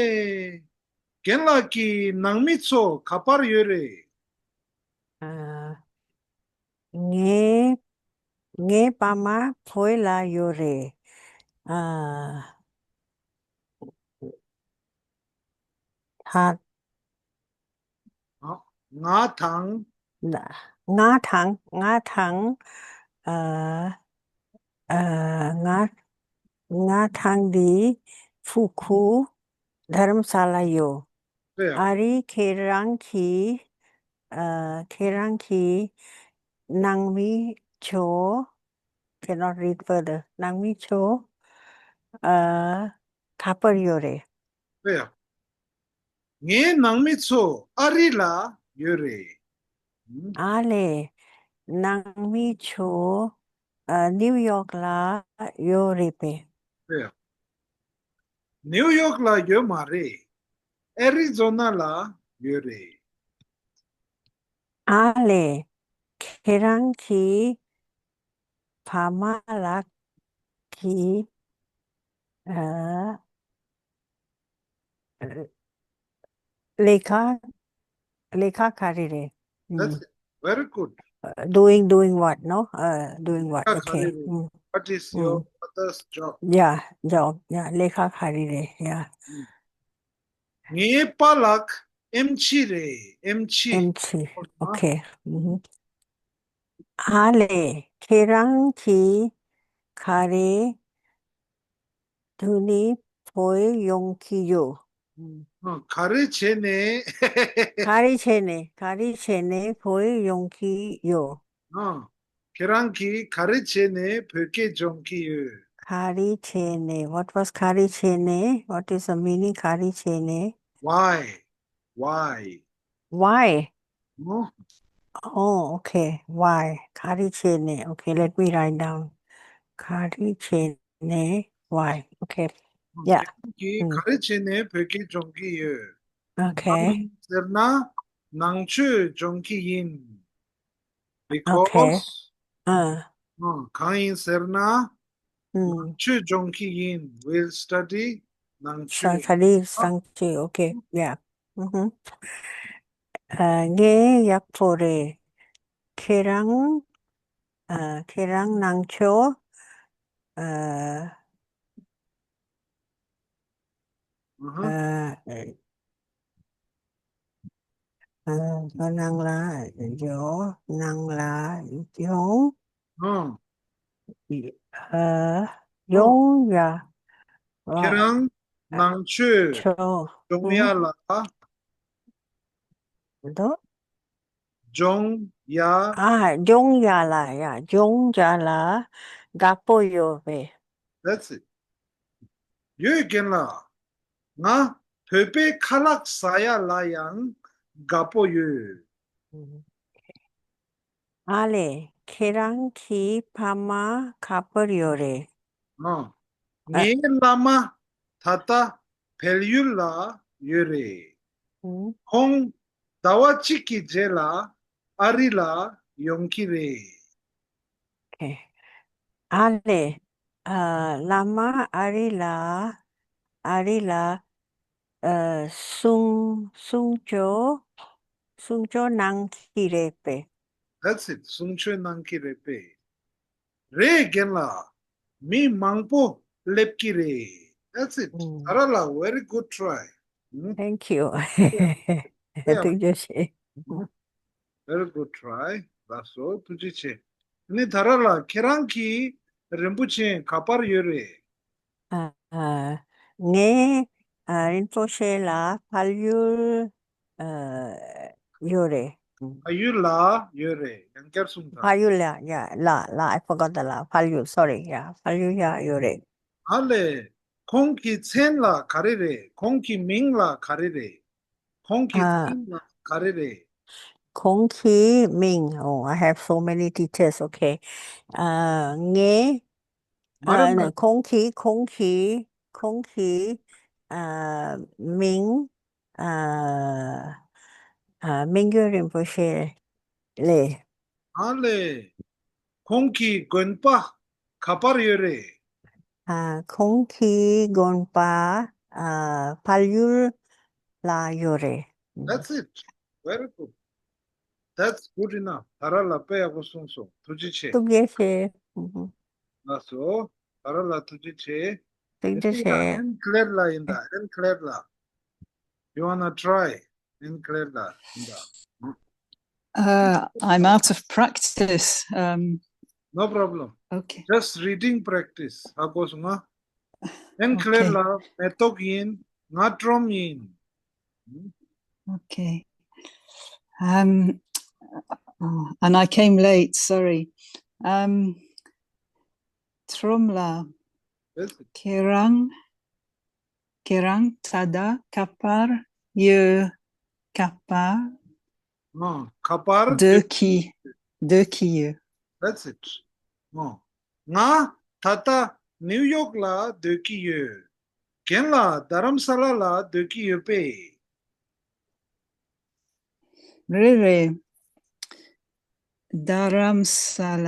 རྒན་ལགས་ཀྱི་ནང་མི་ཚོ་ག་པར་ཡོད་རེད། ཨ། ངའི། ངའི་ཕ་མ་བོད་ལ་ཡོད་རེད། ཨ། ད། ང་དང་། ང་དང་། ང་དང་། ཨ། ཨ། ང་། ང་དང་འདི་ཕྲུ་གུ་རྡ་རམ་ས་ལ་ཡོད། ཨ་རི་ཁྱེད་རང་གི། ཨ། ཁྱེད་རང་གི་ནང་མི་ཚོ། Cannot read further. ནང་མི་ཚོ། ཨ། ག་པར་ཡོད་རེད། ངའི་ནང་མི་ཚོ་ཨ་རི་ལ་ཡོད་རེད། ཨ་ལས། ནང་མི་ཚོ། ཨ། ནིའུ་ཡོག་ལ་ཡོད་རེད་པས། ནིའུ་ཡོག་ལ་ཡོད་མ་རེད། ཨེ་རི་ཛོ་ན་ལ་ཡོད་རེད། ཨ་ལས། ཁྱེད་རང་གི་ཕ་མ་ལགས་ཀྱི། ཨ། ལས་ཀ། ལས་ཀ་ག་རེ་རེད། That's very good. Doing, doing what, no? Uh, doing what? Okay. What is your mother's job? Yeah, job. Yeah, ལས་ཀ་ག་རེ་རེད། Yeah. ངའི་པཱ་ལགས་ཨེམ་ཆི་རེད། ཨེམ་ཆི། ཨེམ་ཆི། Okay. ཨ་ལས། ཁྱེད་རང་གིས་ག་རེ། དུས་ནི་བོད་ཡོང་གི་ཡོད། ག་རེ་བྱས་ནས། ག་རེ་བྱས་ནས། ག་རེ་བྱས་ནས་བོད་ཡོང་གི་ཡོད། ཁྱེད་རང་གིས་ག་རེ་བྱས་ནས་བོད་སྐད་སྦྱོང་གི་ཡོད། ག་རེ་བྱས་ནས། What was ག་རེ་བྱས་ནས། What is the meaning ག་རེ་བྱས་ནས། Why? Why? Why? Oh, okay. Why? ག་རེ་བྱས་ནས། Okay, let me write down. ག་རེ་བྱས་ནས། Why? Okay. Yeah. གིས་ག་རེ་བྱས་ནས་བོད་སྐད་སྦྱོང་གི་ཡོད། Okay. གང་ཡིན་ཟེར་ན་ནང་ཆོས་སྦྱོང་གི་ཡིན། Okay. Because གང་ཡིན་ཟེར་ན་ནང་ཆོས་སྦྱོང་གི་ཡིན། Will study ནང་ཆོས། Study ནང་ཆོས། Okay. Yeah. ངས་ཡག་པོ་རེད། ཁྱེད་རང་། ཁྱེད་རང་ནང་ཆོས། ཨ་ཧ། ཨ་ཨ་ནང་ལ་ཡོང་། ནང་ལ་ཡོང་། ཨ། ཨ་ཨ། ཡོང་ཡ། ཨ་ཁྱེད་རང་ནང་ཆོས་ཆོ་སྦྱོང་ཡ་ལ། འདུག་སྦྱོང་ཡ། ཨ་སྦྱོང་ཡ་ལ། ཡ་སྦྱོང་ཡ་ལ་དགའ་པོ་ཡོད་པས། That's it. ཡོད་རྒན་ལགས། ང་བོད་པའི་ཁ་ལག་ཟ་ཡ་ལ་ཡང་དགའ་པོ་ཡོད། ཨ་ལས། ཁྱེད་རང་གི་ཕ་མ་ག་པར་ཡོད་རེད། ཨ། ངའི་བླ་མ་ད་ལྟ་བལ་ཡུལ་ལ་ཡོད་རེད། ཨུ། ཁོང་ཟླ་བ་གཅིག་གི་རྗེས་ལ་ཨ་རི་ལ་ཡོང་གི་རེད། ཨོ་ཁེ། ཨ་ལས། ཨ་བླ་མ་ཨ་རི་ལ། ཨ་རི་ལ་ཨ་གསུང་གསུང་ཆོས་གསུང་ཆོས་གནང་གི་རེད་པས། That's it. གསུང་ཆོས་གནང་གི་རེད་པས། རེད་རྒན་ལགས། མི་མང་པོ་སླེབས་ཀྱི་རེད། That's it. ཨུམ། ད་ར་ལ། Very good try. ཨུམ། Thank you. Yeah. ཐུགས་རྗེ་ཆེ། Very good try. ལགས་སོ། ཐུགས་རྗེ་ཆེ། ནི་ད་ར་ལ་ཁྱེད་རང་གི་རིན་པོ་ཆེ་ག་པར་ཡོད་རེད། ཨ་ཨ་ངའི་ཨ་རིན་པོ་ཆེ་ལ་ཕ་ཡུལ་ཨ་ཡོད་རེད། ཕ་ཡུལ་ལ་ཡོད་རེད། ཡང་བསྐྱར་གསུངས་དང་། ཕ་ཡུལ་ལ། ཡ་ལ་ལ། I forgot the ལ། ཕ་ཡུལ། sorry. ཡ་ཕ་ཡུལ་ཡ་ཡོད་རེད། ཨ་ལས། ཁོང་གི་མཚན་ལ་ག་རེ་རེད། ཁོང་གི་མིང་ལ་ག་རེ་རེད། ཁོང་གི་ཨ་མཚན་ལ་ག་རེ་རེད། ཁོང་གི་མིང་། Oh, I have so many details. Okay. ཨ་ངའི་མ་རེད་ན། ཨ་ཁོང་གི་ཁོང་གི་ཁོང་གི་ཨ་མིང་ཨ་ཨ་མི་འགྱུར་རིན་པོ་ཆེ་ལས། ཨ་ལས། ཁོང་གི་དགོན་པ་ག་པར་ཡོད་རེད། ཨ་ཁོང་གི་དགོན་པ་ཨ་ཕ་ཡུལ་ལ་ཡོད་རེད། That's it. Very good. That's good enough. ད་ར་ལ་དཔེ་ཡག་པོ་གསུངས་སོང་། ཐུགས་རྗེ་ཆེ། ཐུགས་རྗེ་ཆེ། ལགས་སོ། ད་ར་ལ་ཐུགས་རྗེ་ཆེ། ཐུགས་རྗེ་ཆེ། ཨེན་ཀླེར་ལ་ཡིན་ད། ཨེན་ཀླེར་ལ། You wanna try? ཨེན་ཀླེར་ལ་ཡིན་ད། Uh, I'm out of practice. Um, No problem. Okay. Just reading practice. ཧ་གོ་སོང་ང་། ཨེན་ཀླེར་ལ། Okay. མེ་ཏོག་ཡིན། ང་ཀྲོམ་ཡིན། Okay. Um, oh, and I came late, sorry. Um, ཀྲོམ་ལ། Yes. ཁྱེད་རང་ཁྱེད་རང་ད་ལྟ་ག་པར་ཡོད། ག་པར། ཨ། ག་པར་སྡོད་ཀྱི་སྡོད་ཀྱི་ཡོད། That's it. ཨ། ང་ད་ལྟ་ནིའུ་ཡོག་ལ་སྡོད་ཀྱི་ཡོད། རྒན་ལགས་རྡ་རམ་ས་ལ་ལ་སྡོད་ཀྱི་ཡོད་པས། རེད་རེད། རྡ་རམ་ས་ལ་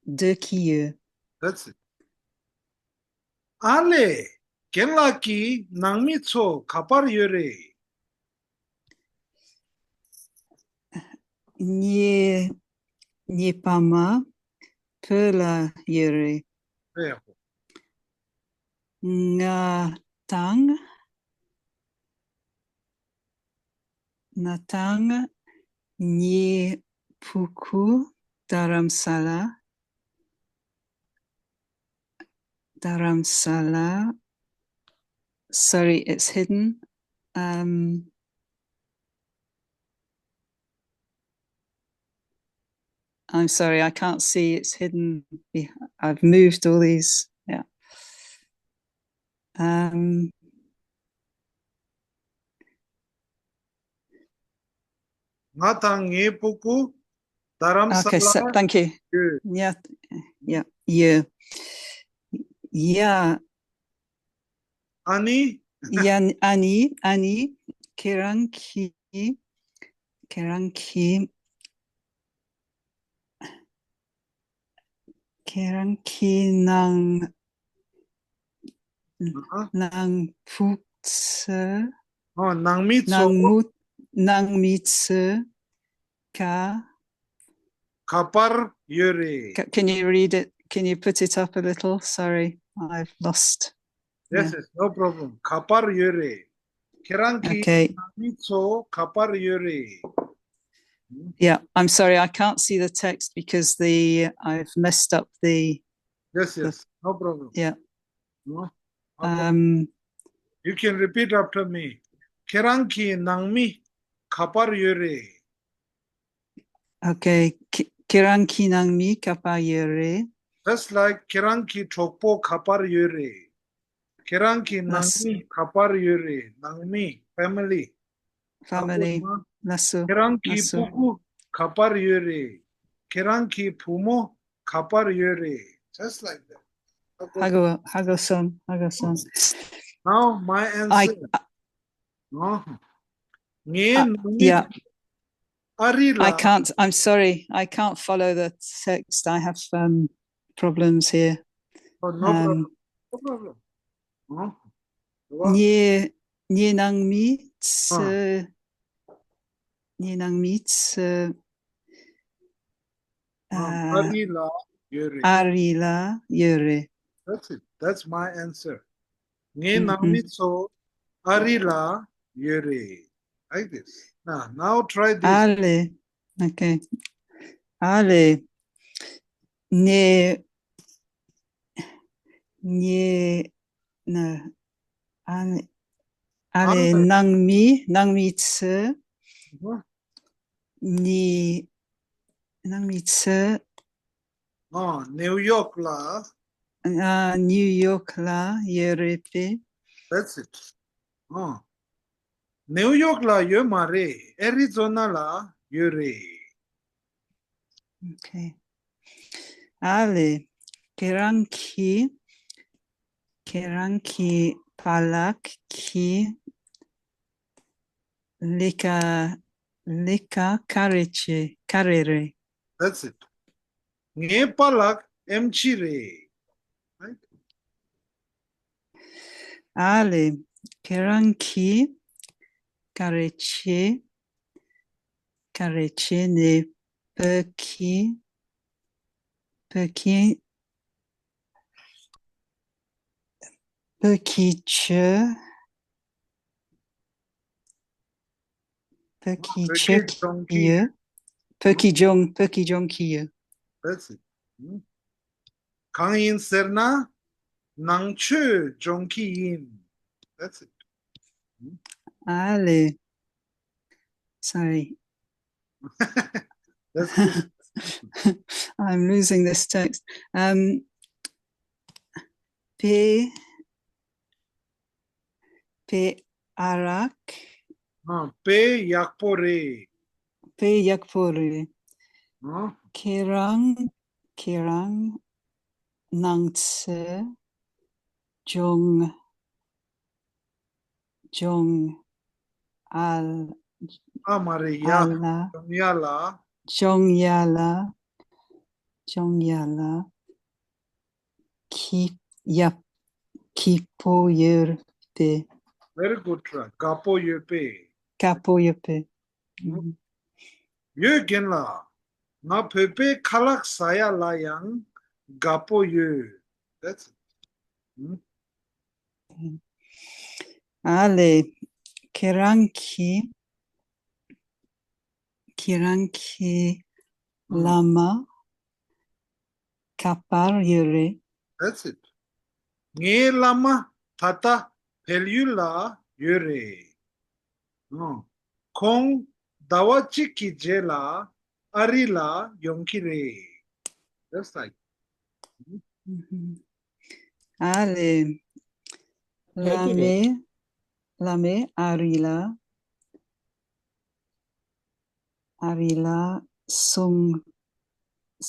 སྡོད་ཀྱི་ཡོད། That's it. ཨ་ལས། རྒན་ལགས་ཀྱི་ནང་མི་ཚོ་ག་པར་ཡོད་རེད། ངའི་ངའི་ཕ་མ་བོད་ལ་ཡོད་རེད། ཨེ། ང་དང་ང་དང་ངའི་ཕྲུ་གུ་རྡ་རམ་ས་ལ། རྡ་རམ་ས་ལ། Sorry, it's hidden. Um, I'm sorry, I can't see. It's hidden. Be- I've moved all these. Yeah. Um, ང་དང་ངའི་ཕྲུ་གུ་རྡ་རམ་ས་Okay, so, ལ་thank you. ཡོད། Yeah, yeah, yeah. Yeah. ཨ་ནི། Yeah, ཨ་ནི། ཨ་ནི། ཁྱེད་རང་གི་ཁྱེད་རང་གི་ཁྱེད་རང་གི་ནང་ཨ། ནང་ཕྲུག་ཚོ། ཨ། ནང་མི་ཚོ། ནང་མུ- ནང་མི་ཚོ་ག་ག་པར་ཡོད་རེད། Ca- Can you read it? Can you put it up a little? Sorry, I've lost. Yes, yes, no problem. ག་པར་ཡོད་རེད། ཁྱེད་རང་གི་Okay. ནང་མི་ཚོ་ག་པར་ཡོད་རེད། Yeah, I'm sorry, I can't see the text because the I've messed up the Yes, yes, no problem. Yeah. No? Um, You can repeat after me. ཁྱེད་རང་གི་ནང་མི་ག་པར་ཡོད་རེད། Okay, ཁྱེད་རང་གི་ནང་མི་ག་པར་ཡོད་རེད། Just like ཁྱེད་རང་གི་གྲོགས་པོ་ག་པར་ཡོད་རེད། ཁྱེད་རང་གི་ནང་མི་ག་པར་ཡོད་རེད། ནང་མི་family. Family. ལགས་སོ། ཁྱེད་རང་གི་ལགས་སོ། སྤུ་གུ་ག་པར་ཡོད་རེད། ཁྱེད་རང་གི་བུ་མོ་ག་པར་ཡོད་རེད། Just like that. ཧ་གོ་ཧ་གོ་སོང་། ཧ་གོ་སོང་། Now my I answer. ཨོ། ངའི་ནང་མི་yeah. ཨ་རི་ལ། I can't. I'm sorry. I can't follow the text. I have um problems here. Oh, no Um, problem. No problem. ཨོ། ངའི་ངའི་ནང་མི་ཚོ་ངའི་ནང་མི་ཚོ་ཨ་རི་ལ་ཡོད་རེད། ཨ་རི་ལ་ཡོད་རེད། That's it. That's my answer. ངའི་ནང་མི་ཚོ་ཨ་རི་ལ་ཡོད་རེད། Like this. Now, now try this. ཨ་ལེ། Okay. ཨ་ལེ། ངའི་ངའི་ན་ཨ་ལེ། ཨ་ལེ། ནང་མི་ནང་མི་ཚོ་ནི་ནང་མི་ཚོ་ཨ་ནེའུ་ཡོག་ལ། ཨ་ནེའུ་ཡོག་ལ་ཡོད་རེད་པས། That's it. ཨ་ནེའུ་ཡོག་ལ་ཡོད་མ་རེད། ཨེ་རི་ཛོ་ན་ལ་ཡོད་རེད། Okay. ཨ་ལེ། ཁྱེད་རང་གི་ཁྱེད་རང་གི་པཱ་ལགས་ཀྱི་ལས་ཀ་ལས་ཀ་ག་རེ་བྱེད་ག་རེ་རེད། That's it. ངའི་པཱ་ལགས་ཨེམ་ཆི་རེད། Right? ཨ་ལེ། ཁྱེད་རང་གི་ག་རེ་བྱེད་ག་རེ་བྱེད་ནས་བོད་ཀྱི་བོད་ཀྱི་བོད་ཀྱི་ཆོས་བོད་ཀྱི་བོད་ཆོས་ཀྱི་ལྗོངས་ཀྱི་ཡོད། བོད་ཀྱི་ལྗོངས་བོད་ཀྱི་ལྗོངས་ཀྱི་ཡོད། That's it. གང་ཡིན་ཟེར་ན་ནང་ཆོས་སྦྱོང་གི་ཡིན། That's it. ཨ་ལེ། Sorry. That's it. I'm losing this text. Um, པེ་པེ་ཨ་རག་ཨ་དཔེ་ཡག་པོ་རེད། དཔེ་ཡག་པོ་རེད། ཨ་ཁྱེད་རང་ཁྱེད་རང་ནང་ཚེ་སྦྱོང་སྦྱོང་ཨ་ལ་ཨ་མ་རེད་ཡ། ཨ་ལ་སྦྱོང་ཡ་ལ། སྦྱོང་ཡ་ལ་སྦྱོང་ཡ་ལ་སྐྱིད་ཡ་སྐྱིད་པོ་ཡོད་པས། Very good try. དགའ་པོ་ཡོད་པས། དགའ་པོ་ཡོད་པས། ཡོད་རྒན་ལགས། ང་བོད་པའི་ཁ་ལག་ཟ་ཡ་ལ་ཡང་དགའ་པོ་ཡོད། That's it. ཨ་ལེ། ཁྱེད་རང་གི་ཁྱེད་རང་གི་བླ་མ་ག་པར་ཡོད་རེད། That's it. ངའི་བླ་མ་ད་ལྟ་བལ་ཡུལ་ལ་ཡོད་རེད། ཨང་། ཁོང་ཟླ་བ་གཅིག་གི་རྗེས་ལ་ཨ་རི་ལ་ཡོང་གི་རེད། That's right. ཨ་ལེ། བླ་མས་བླ་མས་ཨ་རི་ལ་ཨ་རི་ལ་སུང་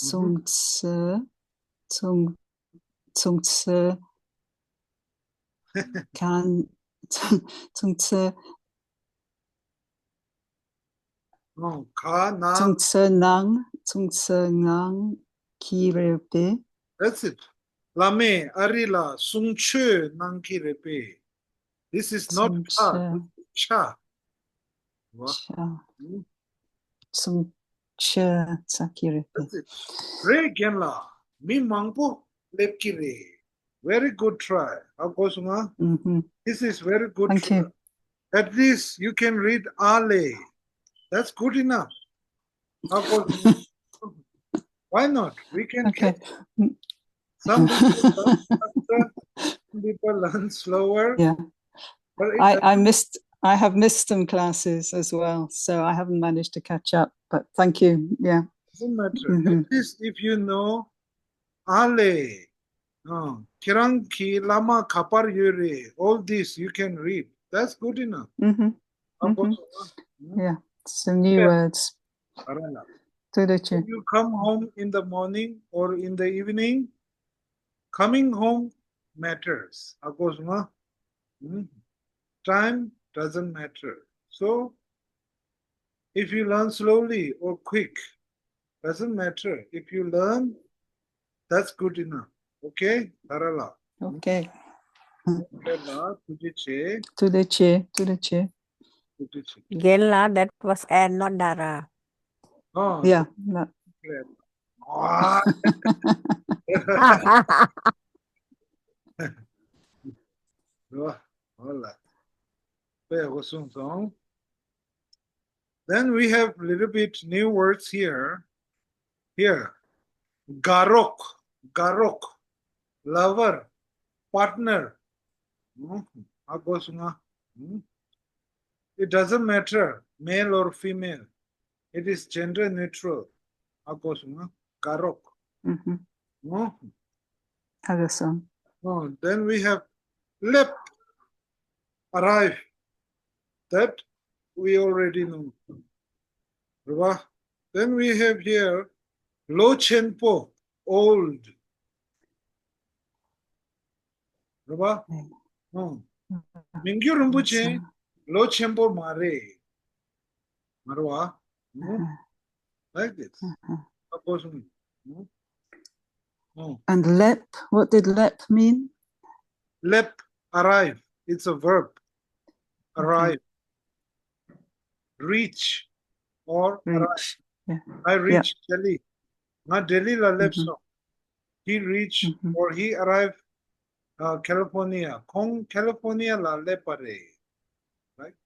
སུང་ཚེ་སུང་སུང་ཚེ་གང་སུང་ཚེ་ཨོ་ག་ན་སུང་ཚེ་ནང་སུང་ཚེ་ནང་གི་རེད་པས། That's it. བླ་མས་ཨ་རི་ལ་གསུང་ཆོས་གནང་གི་རེད་པས། This is not ཁ། ཆ། ཆ། སུང་ཆོས་ཚ་གི་རེད་པས། That's it. རེད་རྒན་ལགས། མི་མང་པོ་སླེབས་ཀྱི་རེད། Very good try. ཧ་གོ་སོང་ང་། Mm-hmm. This is very good try. Thank you. At least you can read Ale. That's good enough. ཧ་གོ་སོང་། Why not? We can, okay, catch. Some people learn faster, some people learn slower. Yeah. But it I, I doesn't missed, I have missed some classes as well, so I haven't managed to catch up, but thank you. Yeah. Doesn't matter. Mm-hmm. At least if you know Ale, uh, ཁྱེད་རང་གི་བླ་མ་ག་པར་ཡོད་རེད། All this you can read. That's good enough. Mm-hmm. ཧ་གོ་སོང་ང་། Mm-hmm. Yeah, some new words. ཨ་ར་ལ། ཐུགས་རྗེ་ཆེ། If you come home in the morning or in the evening, coming home matters. ཧ་གོ་སོང་ང་། ཨུམ། Time doesn't matter. So, if you learn slowly or quick, doesn't matter. If you learn, that's good enough. Okay? ད་ར་ལ། Okay. ད་ར་ལ་ཐུགས་རྗེ་ཆེ། ཐུགས་རྗེ་ཆེ། ཐུགས་རྗེ་ཆེ། ཐུགས་རྗེ་ཆེ། རྒན་ལགས, that was Ann, not Dara. Oh, yeah, no. Clear. Ah. ཨོ་ལ། དཔེ་ཡག་པོ་གསུངས་སོང་། Then we have little bit new words here. Here. དགའ་རོགས། དགའ་རོགས། Lover. Partner. ཧ་གོ་སོང་ང་། It doesn't matter, male or female. It is gender neutral. ཧ་གོ་སོང་ང་། དགའ་རོགས། ཨུ་ཧུ། ཨོ། ཧ་གོ་སོང་། Oh, then we have སླེབས། Arrive. That we already know. རེད་བ། Then we have here ལོ་ཆེན་པོ། Old. རེད་བ། ཨོ། མི་འགྱུར་རིན་པོ་ཆེ་ལོ་ཆེན་པོ་མ་རེད། མ་རེད་བ། ཨུ། Like this. ཨུ། ཨ་གོ་སོང་། ཨུ། ཨོ། And སླེབས, what did སླེབས mean? སླེབས། Arrive. It's a verb. Arrive. Reach or arrive. Reach. Yeah. I reach Delhi. ང་ལྡི་ལི་ལ་སླེབས་སོང་། He reached or he arrived, uh, California. ཁོང་ཁ་ལི་ཕོར་ནི་ཡ་ལ་སླེབས་པ་རེད། Right?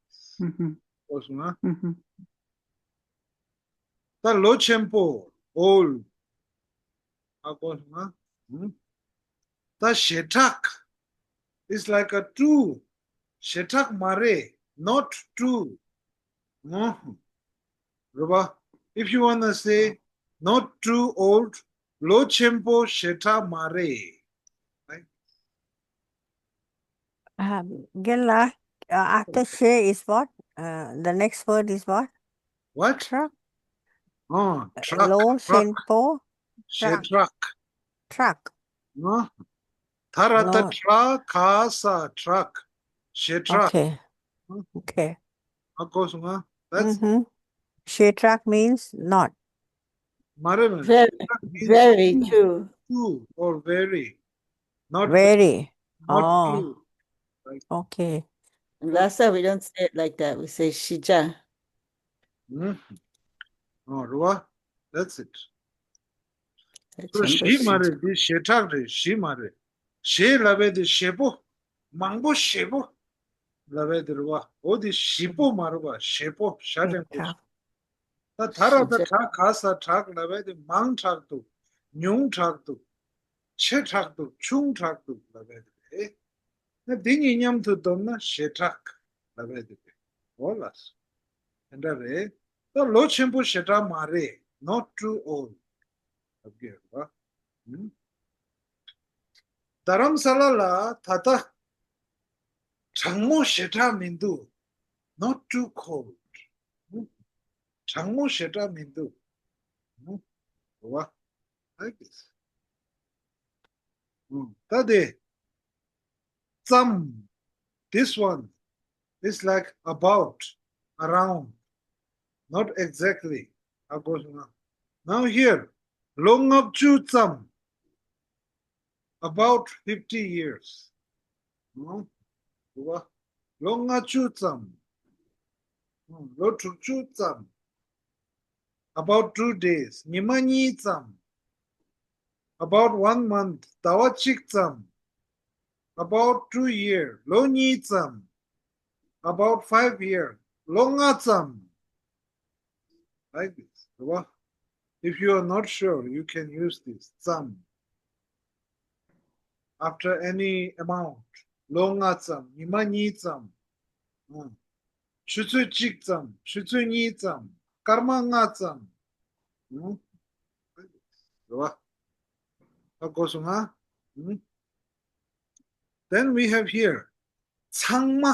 ཨུ་ཧུ། ཨོ་སོང་ང་། ཨུ་ཧུ། ད་ལོ་ཆེན་པོ། Old. ཨ་གོ་སོང་ང་། ཨུ། ད་ཞེ་དྲག It's like a true. ཞེ་དྲག་མ་རེད། Not true. ཨུ་ཧུ། རེད་བ། If you wanna say not too old, ལོ་ཆེན་པོ་ཞེ་དྲག་མ་རེད། Right? Um, རྒན་ལགས, uh, after ཞེ is what? Uh, the next word is what? What? དྲག་ཨོ། དྲག་ལོ་དྲག་ཆེན་པོ། ཞེ་དྲག་དྲག་ཨོ། ད་ར་ད་ལོ། དྲག་ག་ས་དྲག་ཞེ་དྲག Okay. Okay. ཨ་གོ་སོང་ང་། That's ཞེ་དྲག means not. མ་རེད་མ་རེད། Very, ཞེ་དྲག means very too, too. Too or very. Not very. Not Oh. Too. Right. Okay. Lhasa, we don't say it like that. We say ཞེ་དྲག་ཨོ་རེད་བ། That's it. So ཞེ་མ་རེད། འདི་ཞེ་དྲག་རེད། ཞེ་མ་རེད། ཞེ་ལབ་པ་དེ་ཞེ་པོ། མང་པོ་ཞེ་པོ་ལབ་པ་དེ་རེད་བ། འོ་དེ་ཞེ་པོ་མ་རེད་བ། ཞེ་པོ། ཞེ་དྲག་ད་ད་ར་ད་དྲག་ག་ས་དྲག་ལབ་པ་དེ་མང་དྲགས་འདུག་ཉུང་དྲགས་འདུག་ཆེ་དྲགས་འདུག་ཆུང་དྲགས་འདུག་ལབ་པ་དེ་རེད། ན་འདི་གཉིས་མཉམ་དུ་བསྡོམས་ན་ཞེ་དྲག་ལབ་པ་དེ་རེད། འོ་ལགས་སོ། དེ་འདྲ་རེད། ད་ལོ་ཆེན་པོ་ཞེ་དྲག་མ་རེད། Not too old. ལབ་ཀྱི་ཡོད་པ། ཨུམ། རྡ་རམ་ས་ལ་ལ་ད་ལྟ་གྲང་མོ་ཞེ་དྲག་མི་འདུག Not too cold. ཨུམ། གྲང་མོ་ཞེ་དྲག་མི་འདུག་ཨུམ། རེད་བ། Like this. ཨུམ། ད་དེ། ཙམ། This one is like about, around, not exactly. ཨ་གོ་སོང་ང་། Now here, ལོ་ལྔ་བཅུ་ཙམ། About fifty years. ཨུམ། ལོ་ལྔ་བཅུ་ཙམ། ཨུམ། ལོ་དྲུག་ཅུ་ཙམ། About two days. ཉི་མ་གཉིས་ཙམ། About one month. ཟླ་བ་གཅིག་ཙམ། About two year. ལོ་གཉིས་ཙམ། About five year. ལོ་ལྔ་ཙམ། Like this. རེད་བ། If you are not sure, you can use this. ཙམ། After any amount. ལོ་ལྔ་ཙམ། ཉི་མ་གཉིས་ཙམ། ཨང་། ཆུ་ཚོད་གཅིག་ཙམ། ཆུ་ཚོད་གཉིས་ཙམ། སྐར་མ་ལྔ་ཙམ། ཨང་། རེད་བ། ད་གོ་སོང་ང་། ཨང་། Then we have here. ཚང་མ།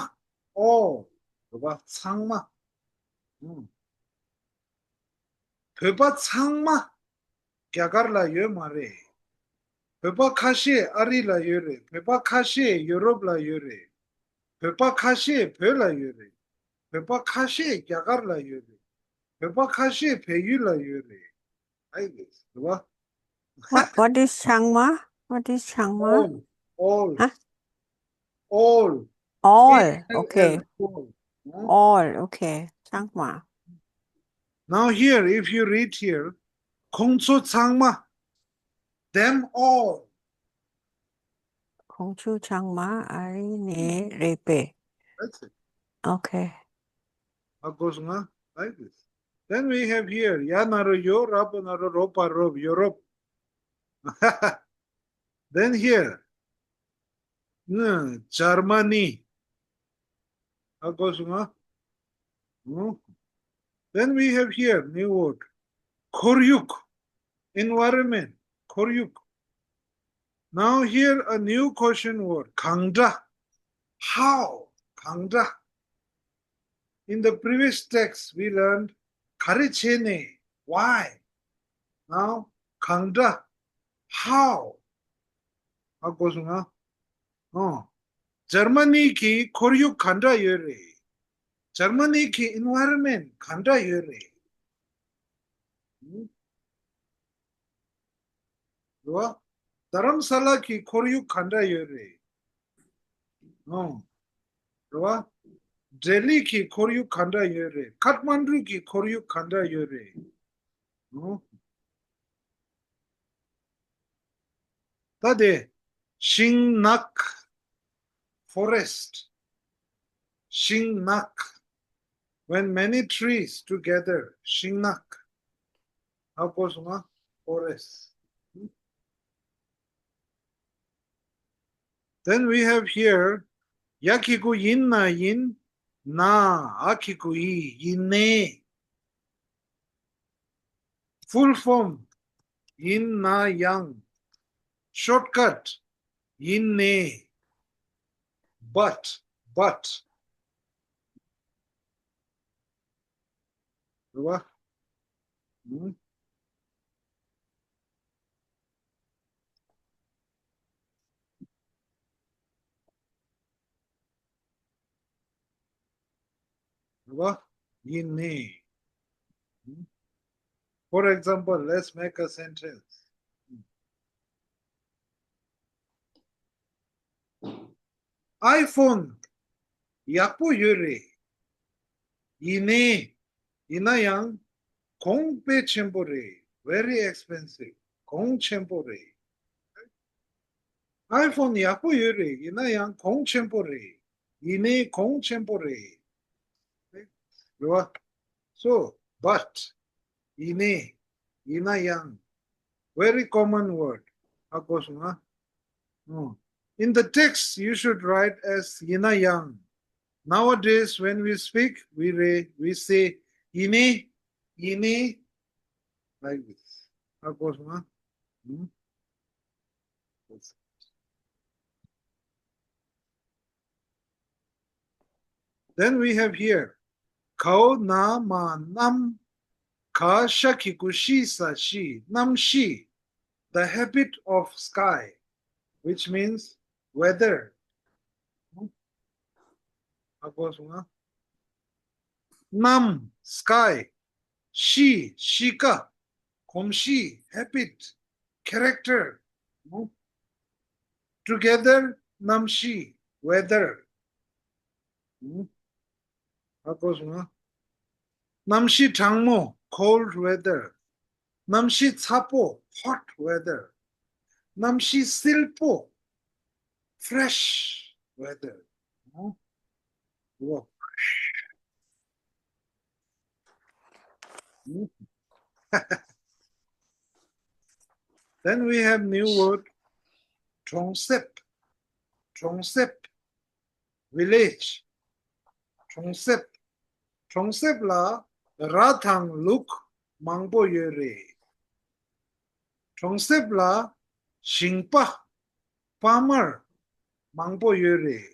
All. རེད་བ། ཚང་མ། ཨང་། བོད་པ་ཚང་མ་རྒྱ་གར་ལ་ཡོད་མ་རེད། བོད་པ་ཁ་ཤས་ཨ་རི་ལ་ཡོད་རེད། བོད་པ་ཁ་ཤས་ཡུ་རོབ་ལ་ཡོད་རེད། བོད་པ་ཁ་ཤས་བོད་ལ་ཡོད་རེད། བོད་པ་ཁ་ཤས་རྒྱ་གར་ལ་ཡོད་རེད། བོད་པ་ཁ་ཤས་བལ་ཡུལ་ལ་ཡོད་རེད། Like this. རེད་བ། What, what is ཚང་མ? What is ཚང་མ? All. All. ཧ། All. All. A L L, okay. All. ཧ། All. Okay. ཚང་མ། Now here, if you read here, ཁོང་ཚོ་ཚང་མ། Them all. ཁོང་ཚོ་ཚང་མ་ཨ་རི་ནས་རེད་པས། That's it. Okay. ཧ་གོ་སོང་ང་། Like this. Then we have here. ཡ་ན་རོ་ཡོ། ར་བ་ན་རོ་རོ། པ་རོབ། ཡོ་རོབ། Then here. ནི། ཇར་མ་ནི། ཧ་གོ་སོང་ང་། ཨང་། Then we have here new word. ཁོར་ཡུག Environment. ཁོར་ཡུག Now here a new question word. གང་འདྲ། How. གང་འདྲ། In the previous text, we learned ག་རེ་བྱས་ནས། Why. Now གང་འདྲ། How. ཧ་གོ་སོང་ང་། ཨོ། ཇར་མ་ནི་གི་ཁོར་ཡུག་ག་འདྲ་ཡོད་རེད། ཇར་མ་ནི་གི་environment ག་འདྲ་ཡོད་རེད། ཨང་། རེད་བ། རྡ་རམ་ས་ལ་གི་ཁོར་ཡུག་ག་འདྲ་ཡོད་རེད། ཨང་། རེད་བ། ལྡི་ལི་གི་ཁོར་ཡུག་ག་འདྲ་ཡོད་རེད། ཁཐ་མན་ཌུ་གི་ཁོར་ཡུག་ག་འདྲ་ཡོད་རེད། ཨང་། ད་དེ། ཤིང་ནགས། Forest. ཤིང་ནགས། When many trees together. ཤིང་ནགས། ཧ་གོ་སོང་ང་། Forest. Then we have here. ཡ་གི་གུ་ཡིན་ན་ཡིན། ན། འ་གི་གུ་ཡི། ཡིན་ནའི། Full form. ཡིན་ན་ཡང་། Shortcut. ཡིན་ནའི། But. But. རེད་བ། ཨང་། རེད་བ། ཡིན་ནའི། For example, let's make a sentence. iPhone ཡག་པོ་ཡོད་རེད། ཡིན་ནའི། ཡིན་ན་ཡང་། གོང་དཔེ་ཆེན་པོ་རེད། Very expensive. གོང་ཆེན་པོ་རེད། iPhone ཡག་པོ་ཡོད་རེད། ཡིན་ན་ཡང་གོང་ཆེན་པོ་རེད། ཡིན་ནའི་གོང་ཆེན་པོ་རེད། རེད་བ། So, but. ཡིན་ནའི། ཡིན་ན་ཡང་། Very common word. ཧ་གོ་སོང་ང་། ཨོ། In the text, you should write as ཡིན་ན་ཡང་། Nowadays, when we speak, we re, we say ཡིན་ནའི། ཡིན་ནའི། Like this. ཧ་གོ་སོང་ང་། ཨང་། Then we have here. གའོ་ན་མ་གནམ། ག་ཤ་གི་གུ་ཤི་ས་ཤི། གནམ་གཤིས། The habit of sky, which means weather. ཧ་གོ་སོང་ང་། གནམ། Sky. གཤིས། གཤིས་ཀ་གོམས་གཤིས། Habit. Character. Together. གནམ་གཤིས། Weather. ཧ་གོ་སོང་ང་། གནམ་གཤིས་གྲང་མོ། Cold weather. གནམ་གཤིས་ཚ་པོ། Hot weather. གནམ་གཤིས་བསིལ་པོ། fresh weather. ཨོ། ཨོ། Then we have new word, གྲོང་གསེབ། གྲོང་གསེབ། Village. གྲོང་གསེབ། གྲོང་གསེབ་ལ་ར་དང་ལུག་མང་པོ་ཡོད་རེད། གྲོང་གསེབ་ལ་ཞིང་པ། Farmer མང་པོ་ཡོད་རེད།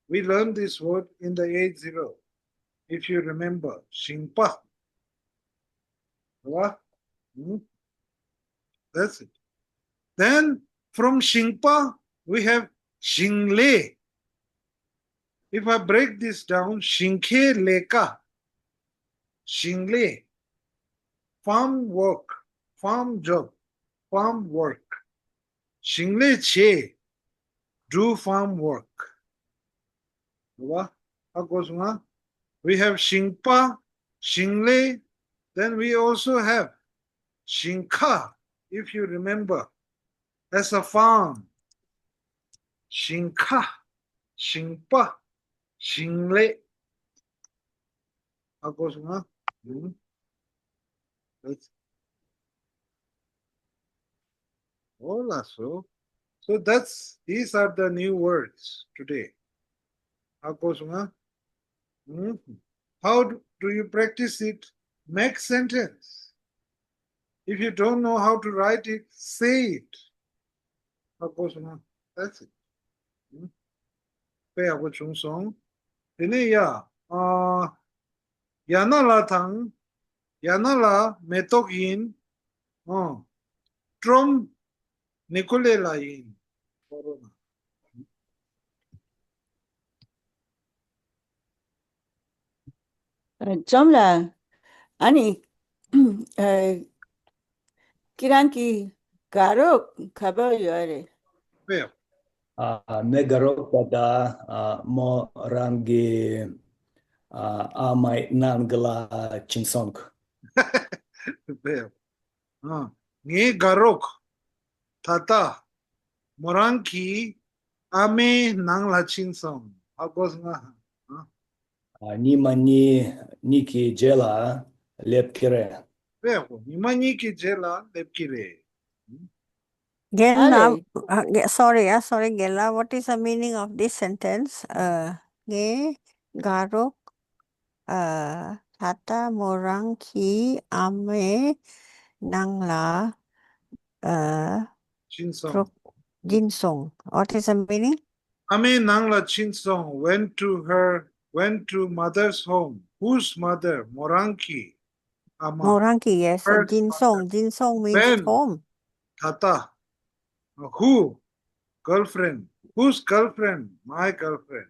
We learned this word in the eight zero, if you remember. ཞིང་པ། རེད་བ། ཨུམ། That's it. Then from ཞིང་པ, we have ཞིང་ལས། If I break this down, ཞིང་ཁའི་ལས་ཀ། ཞིང་ལས། Farm work, farm job, farm work. ཞིང་ལས་བྱེད། Do farm work. རེད་བ། ཧ་གོ་སོང་ང་། We have ཞིང་པ། ཞིང་ལས། Then we also have ཞིང་ཁ། If you remember, as a farm. ཞིང་ཁ། ཞིང་པ། ཞིང་ལས། ཧ་གོ་སོང་ང་། ཨུམ། That's all. So, so that's, these are the new words today. ཧ་གོ་སོང་ང་། ཨུམ། How do, do you practice it? Make sentence. If you don't know how to write it, say it. ཧ་གོ་སོང་ང་། That's it. ཨུམ། དཔེ་ཡག་པོ་བྱུང་སོང་། དེ་ནས་ཡ། ཨ། ཡ་ན་ལ་དང་། ཡ་ན་ལ་མེ་ཏོག་ཡིན། ཨ། ཀྲོམ་ནི་ཀོ་ལེ་ལ་ཡིན། ཨ། ལྕམ་ལགས། ཨ་ནི། ཨ། ཁྱེད་རང་གི་དགའ་རོགས་ག་པར་ཡོད་རེད། དཔེ། ཨ། ངའི་དགའ་རོགས་ད་ལྟ། ཨ། མོ་རང་གི། ཨ། ཨ་མའི་ནང་ལ་ཕྱིན་སོང་། དཔེ། ཨ། ངའི་དགའ་རོགས་ད་ལྟ་མོ་རང་གི་ཨ་མའི་ནང་ལ་ཕྱིན་སོང་། ཧ་གོ་སོང་ང་། ཨ། ཨ། ཉི་མ་གཉིས་གཉིས་ཀྱི་རྗེས་ལ་སླེབས་ཀྱི་རེད། དཔེ། ཉི་མ་གཉིས་ཀྱི་རྗེས་ལ་སླེབས་ཀྱི་རེད། རྒན་ལགས། ཨ་ལེ། ཨ། རྒན། sorry, ཨ། sorry, རྒན་ལགས། What is the meaning of this sentence? ཨ། ངའི་དགའ་རོགས། ཨ། ད་ལྟ་མོ་རང་གི་ཨ་མའི་ནང་ལ། ཨ། ཕྱིན་སོང་། རོགས། ཕྱིན་སོང་། What is the meaning? ཨ་མའི་ནང་ལ་ཕྱིན་སོང་། Went to her, went to mother's home. Whose mother? མོ་རང་གི་ཨ་མ། མོ་རང་གི། yes. Her ཕྱིན་སོང་། mother. ཕྱིན་སོང་means home. When? ད་ལྟ། Who? Girlfriend. Whose girlfriend? My girlfriend.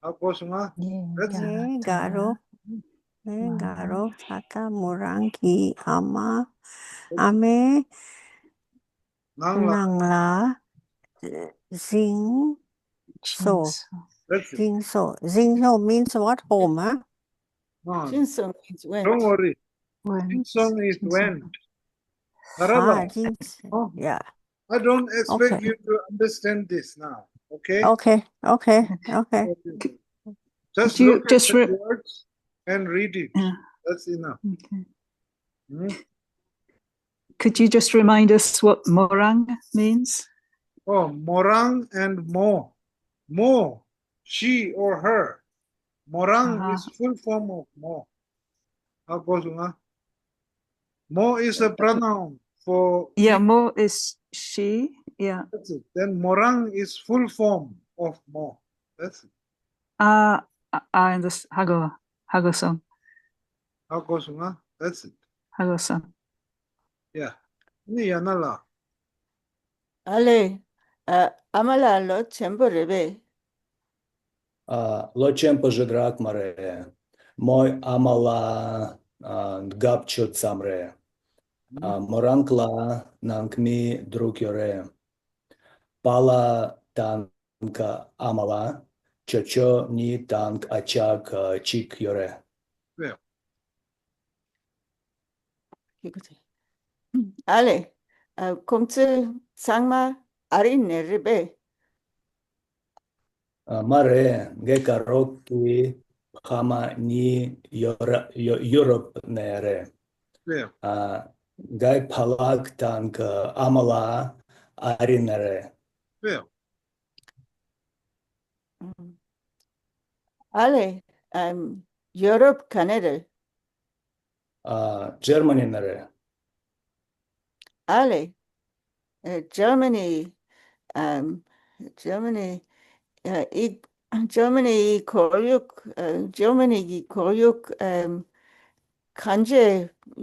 ཧ་གོ་སོང་ང་། ངའི་དགའ། ངའི་དགའ་རོགས། ངའི་དགའ་རོགས་ད་ལྟ་མོ་རང་གི་ཨ་མ། ཨ་མའི་ནང་ལ། ནང་ལ་ཕྱིན་སོང་། ཕྱིན་སོང་། That's it. ཕྱིན་སོང་། ཕྱིན་སོང་means what? Home, ཨ། ཨ། ཕྱིན་སོང་means went. Don't worry. Went. ཕྱིན་སོང་is went. ད་ར་ལ། ཨ། ཕྱིན། ཨོ། yeah. I don't expect okay. you to understand this now, okay? Okay, okay, okay. Just could you look just at the re- words and read it. Yeah. That's enough. Okay. Hmm? Could you just remind us what མོ་རང་means? Oh, མོ་རང་and མོ། མོ། She or her. མོ་རང་uh-huh. is full form of མོ། ཧ་གོ་སོང་ང་། མོ is a pronoun for yeah, མོ is she. Yeah. That's it. Then མོ་རང་is full form of མོ། That's it. Uh, I, I understand. ཧ་གོ། ཧ་གོ་སོང་། ཧ་གོ་སོང་ང་། That's it. ཧ་གོ་སོང་། Yeah. ནི་ཡ་ན་ལ། ཨ་ལེ། ཨ། ཨ་མ་ལགས་ལོ་ཆེན་པོ་རེད་པས། ཨ། ལོ་ཆེན་པོ་ཞེ་དྲག་མ་རེད། མོའི་ཨ་མ་ལགས། ཨ། ལྔ་བཅུ་ཙམ་རེད། ཨ། མོ་རང་ལ་ནང་མི་དྲུག་ཡོད་རེད། པཱ་ལགས་དང་ཨ་མ་ལགས། ཅོ་ཅོ་གཉིས་དང་ཨ་ཅག་གཅིག་ཡོད་རེད། ཨ་ལེ། ཨ། ཁོང་ཚོ་ཚང་མ་ཨ་རི་ནས་རེད་པས། ཨ། མ་རེད། ངའི་དགའ་རོགས་ཀྱི་ཕ་མ་གཉིས་ཡོ་ར་ཡོ་ཡུ་རོབ་ནས་རེད། ཨ། ངའི་ཕ་ལགས་དང་ཨ་མ་ལགས་ཨ་རི་ནས་རེད། ཨ་ལེ། ཨམ། ཡོ་རོབ་ག་ནས་རེད། ཨ། ཇར་མ་ནི་ནས་རེད། ཨ་ལེ། ཨ། ཇར་མ་ནི། ཨམ། ཇར་མ་ནི། ཨ། ཨི། ཇར་མ་ནི་ཡི་ཁོར་ཡུག་ཨ། ཇར་མ་ནི་གི་ཁོར་ཡུག་ཨམ། གང་ཅི་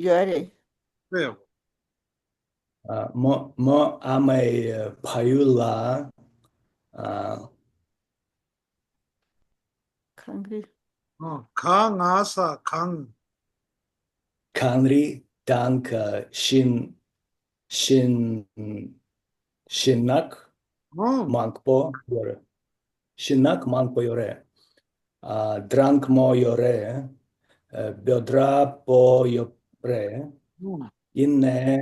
ཡོད་རེད། ཨ། མོ་མོ་ཨ་མའི་ཕ་ཡུལ་ལ། ཨ། གངས་རི། ཨ། ག་ང་ས་གངས། གངས་རི་དང་ཤིང་ཤིང་ཤིང་ནགས་ཨ། མང་པོ་ཡོད་རེད། ཤིང་ནགས་མང་པོ་ཡོད་རེད། ཨ། སྦྲང་མ་ཡོད་རེད། ཨ། བོད་ར་སྤོ་ཡོད་རེད། ཨ། ཡིན་ནའི་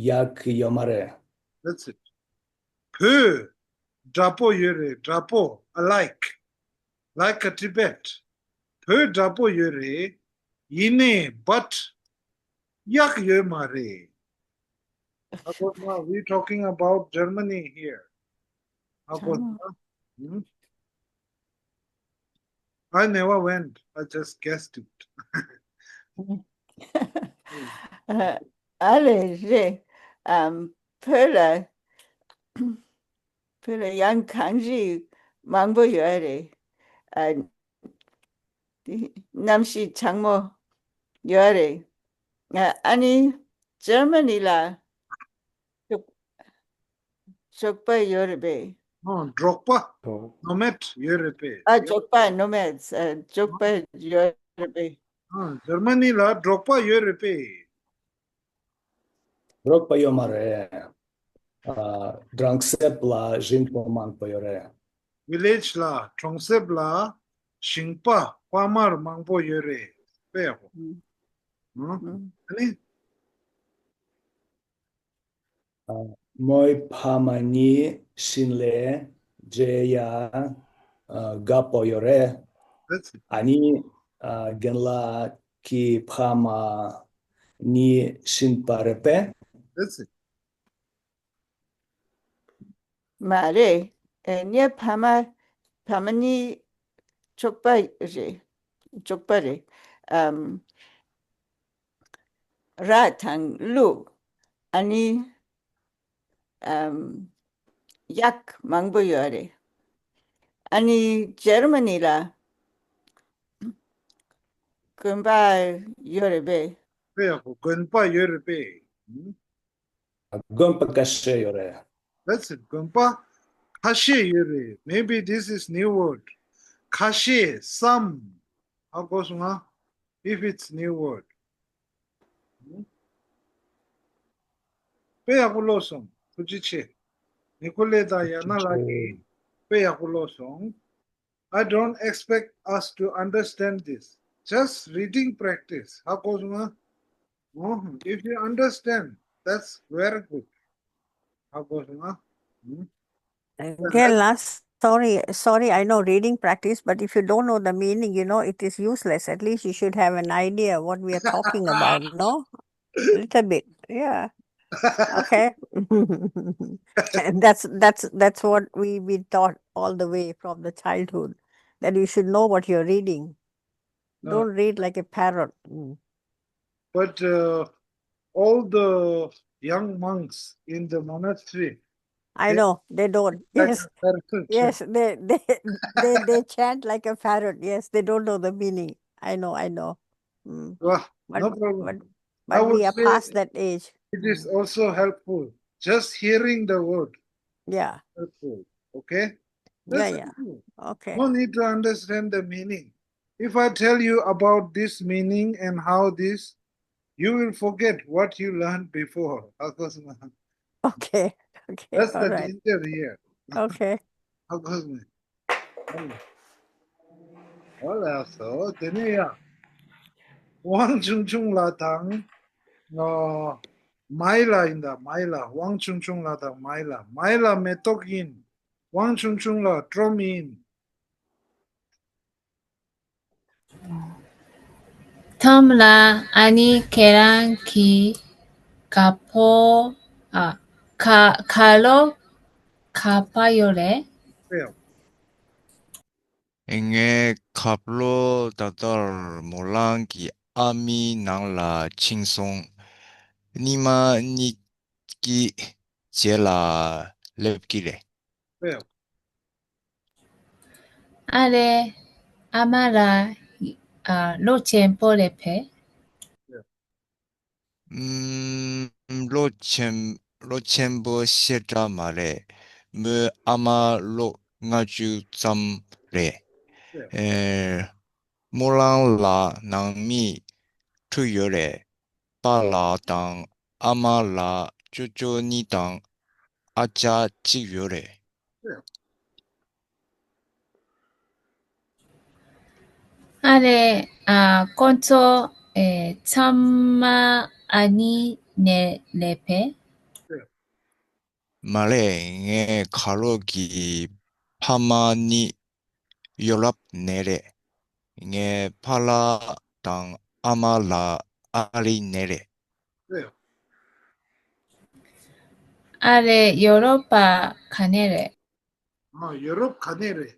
གཡག་ཡོད་མ་རེད། That's it. བོད་འདྲ་པོ་ཡོད་རེད། འདྲ་པོ། Alike. Like a Tibet. བོད་འདྲ་པོ་ཡོད་རེད། ཡིན་ནའི་but གཡག་ཡོད་མ་རེད། ཨ་གོ་སོང་ང་། We talking about Germany here. ཨ་གོ་སོང་ང་། ཨ། I never went. I just guessed it. ཨ་ལེ་རེད། ཨམ། བོད་ལ་བོད་ལ་ཡང་གངས་རི་མང་པོ་ཡོད་རེད། ཨ། གནམ་གཤིས་གྲང་མོ་ཡོད་རེད། ཨ་ནི་ཇར་མ་ནི་ལ་ཅོག་ཅོག་པ་ཡོད་རེད་པས། ཨ། འབྲོག་པ། ནོ་མེད་ཡོད་རེད་པས། ཨ། ཅོག་པ། ནོ་མེད། ཨ། ཅོག་པ་ཡོད་རེད་པས། ཨ། ཇར་མ་ནི་ལ་འབྲོག་པ་ཡོད་རེད་པས། འབྲོག་པ་ཡོད་མ་རེད། ཨ། གྲོང་གསེབ་ལ་ཞིང་པ་མང་པོ་ཡོད་རེད། Village ལ། གྲོང་གསེབ་ལ་ཞིང་པ་ཕར་མར་མང་པོ་ཡོད་རེད། དཔེ་ཡག་པོ། ཨ་ནི། ཨ། མོའི་ཕ་མ་གཉིས་ཤིང་ལས་མཇལ་ཡ། ཨ། དགའ་པོ་ཡོད་རེད། That's it. ཨ་ནི། ཨ། རྒན་ལགས་ཀྱི་ཕ་མ་གཉིས་ཤིང་པ་རེད་པས། That's it. མ་རེད། ཨེ། ངའི་ཕ་མ་ཕ་མ་གཉིས་ཅོག་པ་རེད། ཅོག་པ་རེད། ཨམ། ར་དང་ཀླུ། ཨ་ནི། ཨམ། གཡག་མང་པོ་ཡོད་རེད། ཨ་ནི་ཇར་མ་ནི་ལ་དགོན་པ་ཡོད་རེད་པས། དཔེ་ཡག་པོ། དགོན་པ་ཡོད་རེད་པས། དགོན་པ་ཁ་ཤས་ཡོད་རེད། That's it. དགོན་པ་ཁ་ཤས་ཡོད་རེད། Maybe this is new word. ཁ་ཤས། Some. ཧ་གོ་སོང་ང་། If it's new word. དཔེ་ཡག་པོ་ཀློག་སོང་། ཐུགས་རྗེ་ཆེ། ནི་ཀོ་ལེ་དང་ཡ་ན་ལགས་ཀྱིས་དཔེ་ཡག་པོ་ཀློག་སོང་། I don't expect us to understand this. Just reading practice. ཧ་གོ་སོང་ང་། ཨོ། If you understand, that's very good. ཧ་གོ་སོང་ང་། ཨུམ། Again, last, sorry, sorry, I know reading practice, but if you don't know the meaning, you know, it is useless. At least you should have an idea what we are talking about, no? A little bit, yeah. Okay. And that's, that's, that's what we, we taught all the way from the childhood, that you should know what you're reading. No. Don't read like a parrot. Mm. But, uh, all the young monks in the monastery, I they know, they don't. Like Yes. a parrot. Yes, they, they, they, they chant like a parrot. Yes, they don't know the meaning. I know, I know. Mm. Wah, But, no problem. but, I but would we are say past that age. it is Mm. also helpful. Just hearing the word Yeah. helpful. Okay? Yeah, That's yeah. helpful. Okay. No need to understand the meaning. If I tell you about this meaning and how this, you will forget what you learned before. ཧ་གོ་སོང་ང་། Okay. Okay. That's All the right. danger here. Okay. ཧ་གོ་སོང་ང་། ཨོ་ལགས་སོ། དེ་ནས་ཡ། དབང་ཆུང་ཆུང་ལགས་དང་། ཨ། མའི་ལགས་ཡིན་ད། མའི་ལགས། དབང་ཆུང་ཆུང་ལགས་དང་མའི་ལགས། མའི་ལགས་མེ་ཏོག་ཡིན། ཝང་ཆུང་ཆུང་ལ་ཀྲོམ་ཡིན། ཐོམ་ལ་ཨ་ནི་ཁྱེད་རང་གི་ག་པོ་ཨ་ཁ་ཁ་ལོ་ག་པར་ཡོད་རེད། ངའི་ཁ་ལོ་ད་ལྟར་མོ་རང་གི་ཨ་མའི་ནང་ལ་ཕྱིན་སོང་། ཉི་མ་གཉིས་ཀྱི་རྗེས་ལ་སླེབས་ཀྱི་རེད། ཨ་རེ། ཨ་མ་ལ་ཨ་ལོ་ཆེན་པོ་རེད་པས། ཨུམ། ལོ་ཆེན་ལོ་ཆེན་པོ་ཞེ་དྲག་མ་རེད། མོའི་ཨ་མ་ལོ་ལྔ་བཅུ་ཙམ་རེད། ཨེ། རྨོ་ལང་ལ་ནང་མི་དྲུག་ཡོད་རེད། པཱ་ལགས་དང་ཨ་མ་ལགས་ཅོ་ཅོ་གཉིས་དང་ཨ་ཅག་གཅིག་ཡོད་རེད། ཨ་རེ། ཨ་ཁོང་ཚོ་ཨེ་ཚང་མ་ཨ་ནི་ནས་ལས་པས། མ་རེད། ངའི་ཁ་ལོ་གི་ཕ་མ་ནི་ཡོ་རོབ་ནས་རེད། ངའི་ཕ་ལགས་དང་ཨ་མ་ལགས་ཨ་རི་ནས་རེད། ཨ་རེ། ཡོ་རོབ་པ་ག་ནས་རེད། ཨ་ཡོ་རོབ་ག་ནས་རེད།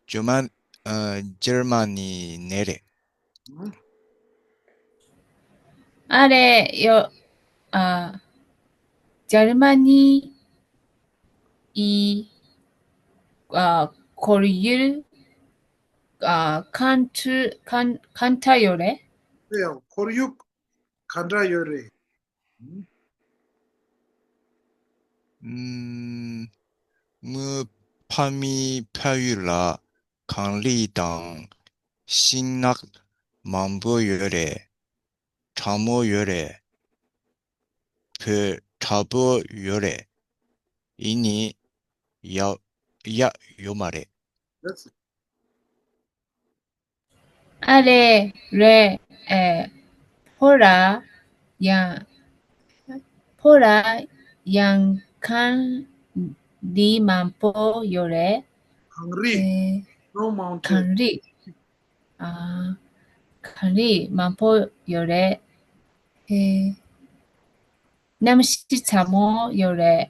ཇར་མ་ཨ་ཇར་མ་ནི་ནས་རེད། ཨ་རེ། ཡོ་ཨ་ཇར་མ་ནི་ཡི་ཨ་ཁོར་ཡུག་ཨ་གང་འདྲ་གང་གང་འདྲ་ཡོད་རེད། ཁོར་ཡུག་གང་འདྲ་ཡོད་རེད། ཨུམ། ངའི་ཕ་མའི་ཕ་ཡུལ་ལ་གངས་རི་དང་ཤིང་ནགས་མང་པོ་ཡོད་རེད། གྲང་མོ་ཡོད་རེད། བོད་དྲག་པོ་ཡོད་རེད། ཡིན་ནའི་ཡག་ཡག་ཡོད་མ་རེད། ཨ་རེ་རེད། ཨེ། ཕོ་ར་ཡང་ཕོ་ར་ཡང་གངས་རི་མང་པོ་ཡོད་རེད། གངས་རི། ཨེ། Snow Mountain. གངས་རི། ཨ། གངས་རི་མང་པོ་ཡོད་རེད། ཨེ། གནམ་གཤིས་ཚ་མོ་ཡོད་རེད།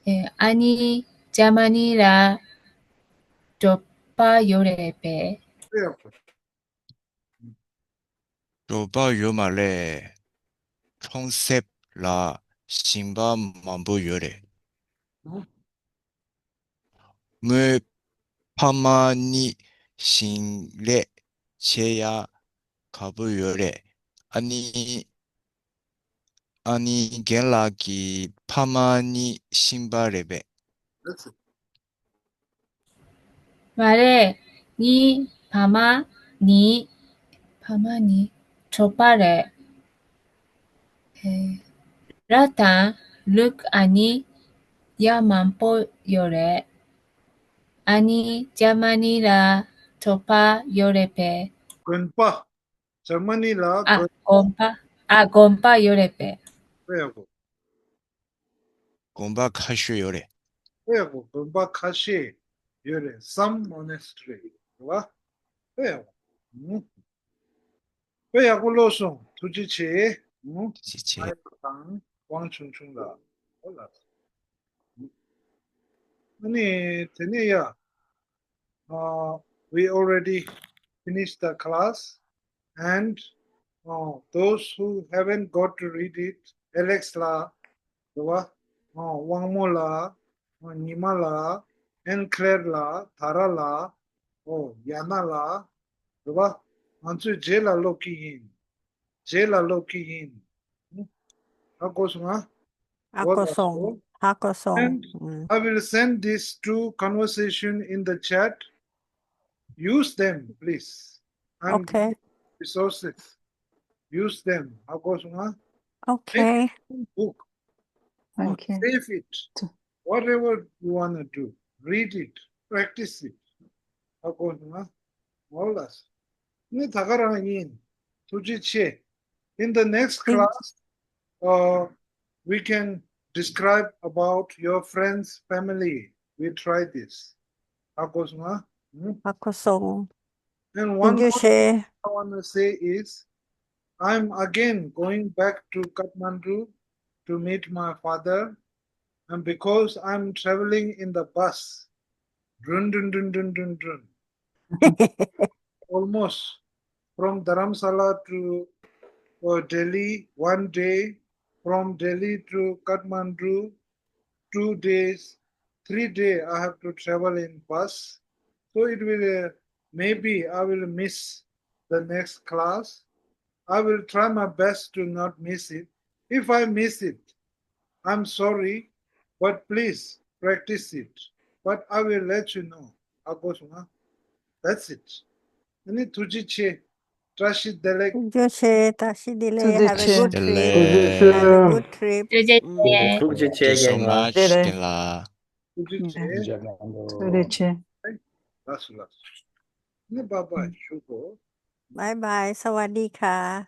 ཨེ། ཨ་ནི་ཇར་མ་ནི་ལ་དྲོ་པ་ཡོད་རེད་པས། དྲོ་པ་ཡོད་མ་རེད། གྲོང་གསེབ་ལ་ཞིང་པ་མང་པོ་ཡོད་རེད། མོའི་ཕ་མ་ནི་ཞིང་ལས་བྱེད་ཡག་དགའ་པོ་ཡོད་རེད། ཨ་ནི། ཨ་ནི་རྒན་ལགས་ཀྱི་ཕ་མ་ནི་ཤིང་པ་རེད་པས། མ་རེད། ངའི་ཕ་མ་ནི་ཕ་མ་ནི་གྲོགས་པོ་རེད། ཨེ། ར་དང་ལུག་ཨ་ནི་ཡ་མང་པོ་ཡོད་རེད། ཨ་ནི་ཇར་མ་ནི་ལ་གྲོགས་པོ་ཡོད་རེད་པས། དགོན་པ། ཇར་མ་ནི་ལ་ཨ་དགོན་དགོན་པ། ཨ་དགོན་པ་ཡོད་རེད་པས། དཔེ་ཡག་པོ། དགོན་པ་ཁ་ཤས་ཡོད་རེད། དཔེ་ཡག་པོ། དགོན་པ་ཁ་ཤས་ཡོད་རེད། Some monastery རེད་བ། དཔེ་ཡག་པོ། ཨུ། དཔེ་ཡག་པོ་ཀློག་སོང་། ཐུགས་རྗེ་ཆེ། ཨུ། ཐུགས་རྗེ་ཆེ། ཨ་ཡེ་དང་ཝང་ཆུང་ཆུང་ལ། ཨོ་ལགས། ཨ་ནི་དེ་ནས་ཡ། Uh, we already finished the class, and uh, those who haven't got to read it, Alex ལ། རེད་བ། ཨོ། དབང་མོ་ལགས། ཨོ། ཉི་མ་ལགས། ཨེན་ཁི་ལེར་ལགས། ཐ་ར་ལགས། ཨོ། ཡ་ན་ལགས། རེད་བ། ང་ཚོས་རྗེས་ལ་ཀློག་གི་ཡིན། རྗེས་ལ་ཀློག་གི་ཡིན། ཧ་གོ་སོང་ང་། ཧ་གོ་སོང་། ཧ་གོ་སོང་། And I will send these two conversation in the chat. Use them, please. I'm Okay. Resources. Use them. ཧ་གོ་སོང་ང་། Okay. Book. Okay. Save it. Whatever you want to do, read it, practice it. ཧ་གོ་སོང་ང་། ཨོ་ལགས། ངས་ད་ག་རང་ཡིན། ཐུགས་རྗེ་ཆེ། In the next class, uh, we can describe about your friend's family. We try this. ཧ་གོ་སོང་ཨ། ཧུམ། ཧ་གོ་སོང་། And ཐུགས་one རྗེ་more ཆེ། I want to say is, I'm again going back to Kathmandu to meet my father, and because I'm traveling in the bus, drun drun drun drun drun drun, almost from Dharamsala to uh, Delhi, one day, from Delhi to Kathmandu, two days, three day I have to travel in bus. So it will, uh, maybe I will miss the next class. I will try my best to not miss it. If I miss it, I'm sorry, but please practice it. But I will let you know. ཧ་གོ་སོང་ཨ། That's it. ཨ་ནི་ཐུགས་རྗེ་ཆེ། བཀྲ་ཤིས་བདེ་ལེགས། ཐུགས་རྗེ་ཆེ། བཀྲ་ཤིས་བདེ་ལེགས། ཐུགས་རྗེ་Have a ཆེ། good བདེ་trip. ལེགས། Have a good trip. ཐུགས་རྗེ་ཆེ། ཐུགས་རྗེ་ཆེ། Thank you so རྒན་ལགས། much། བདེ་ལེགས། རྒན་ལགས། ཐུགས་རྗེ་ཆེ། ཐུགས་རྗེ་ཆེ། ལགས་སོ་ལགས་སོ། ནི་bye bye ཞུ་གོ། Bye bye. Sawadee ka.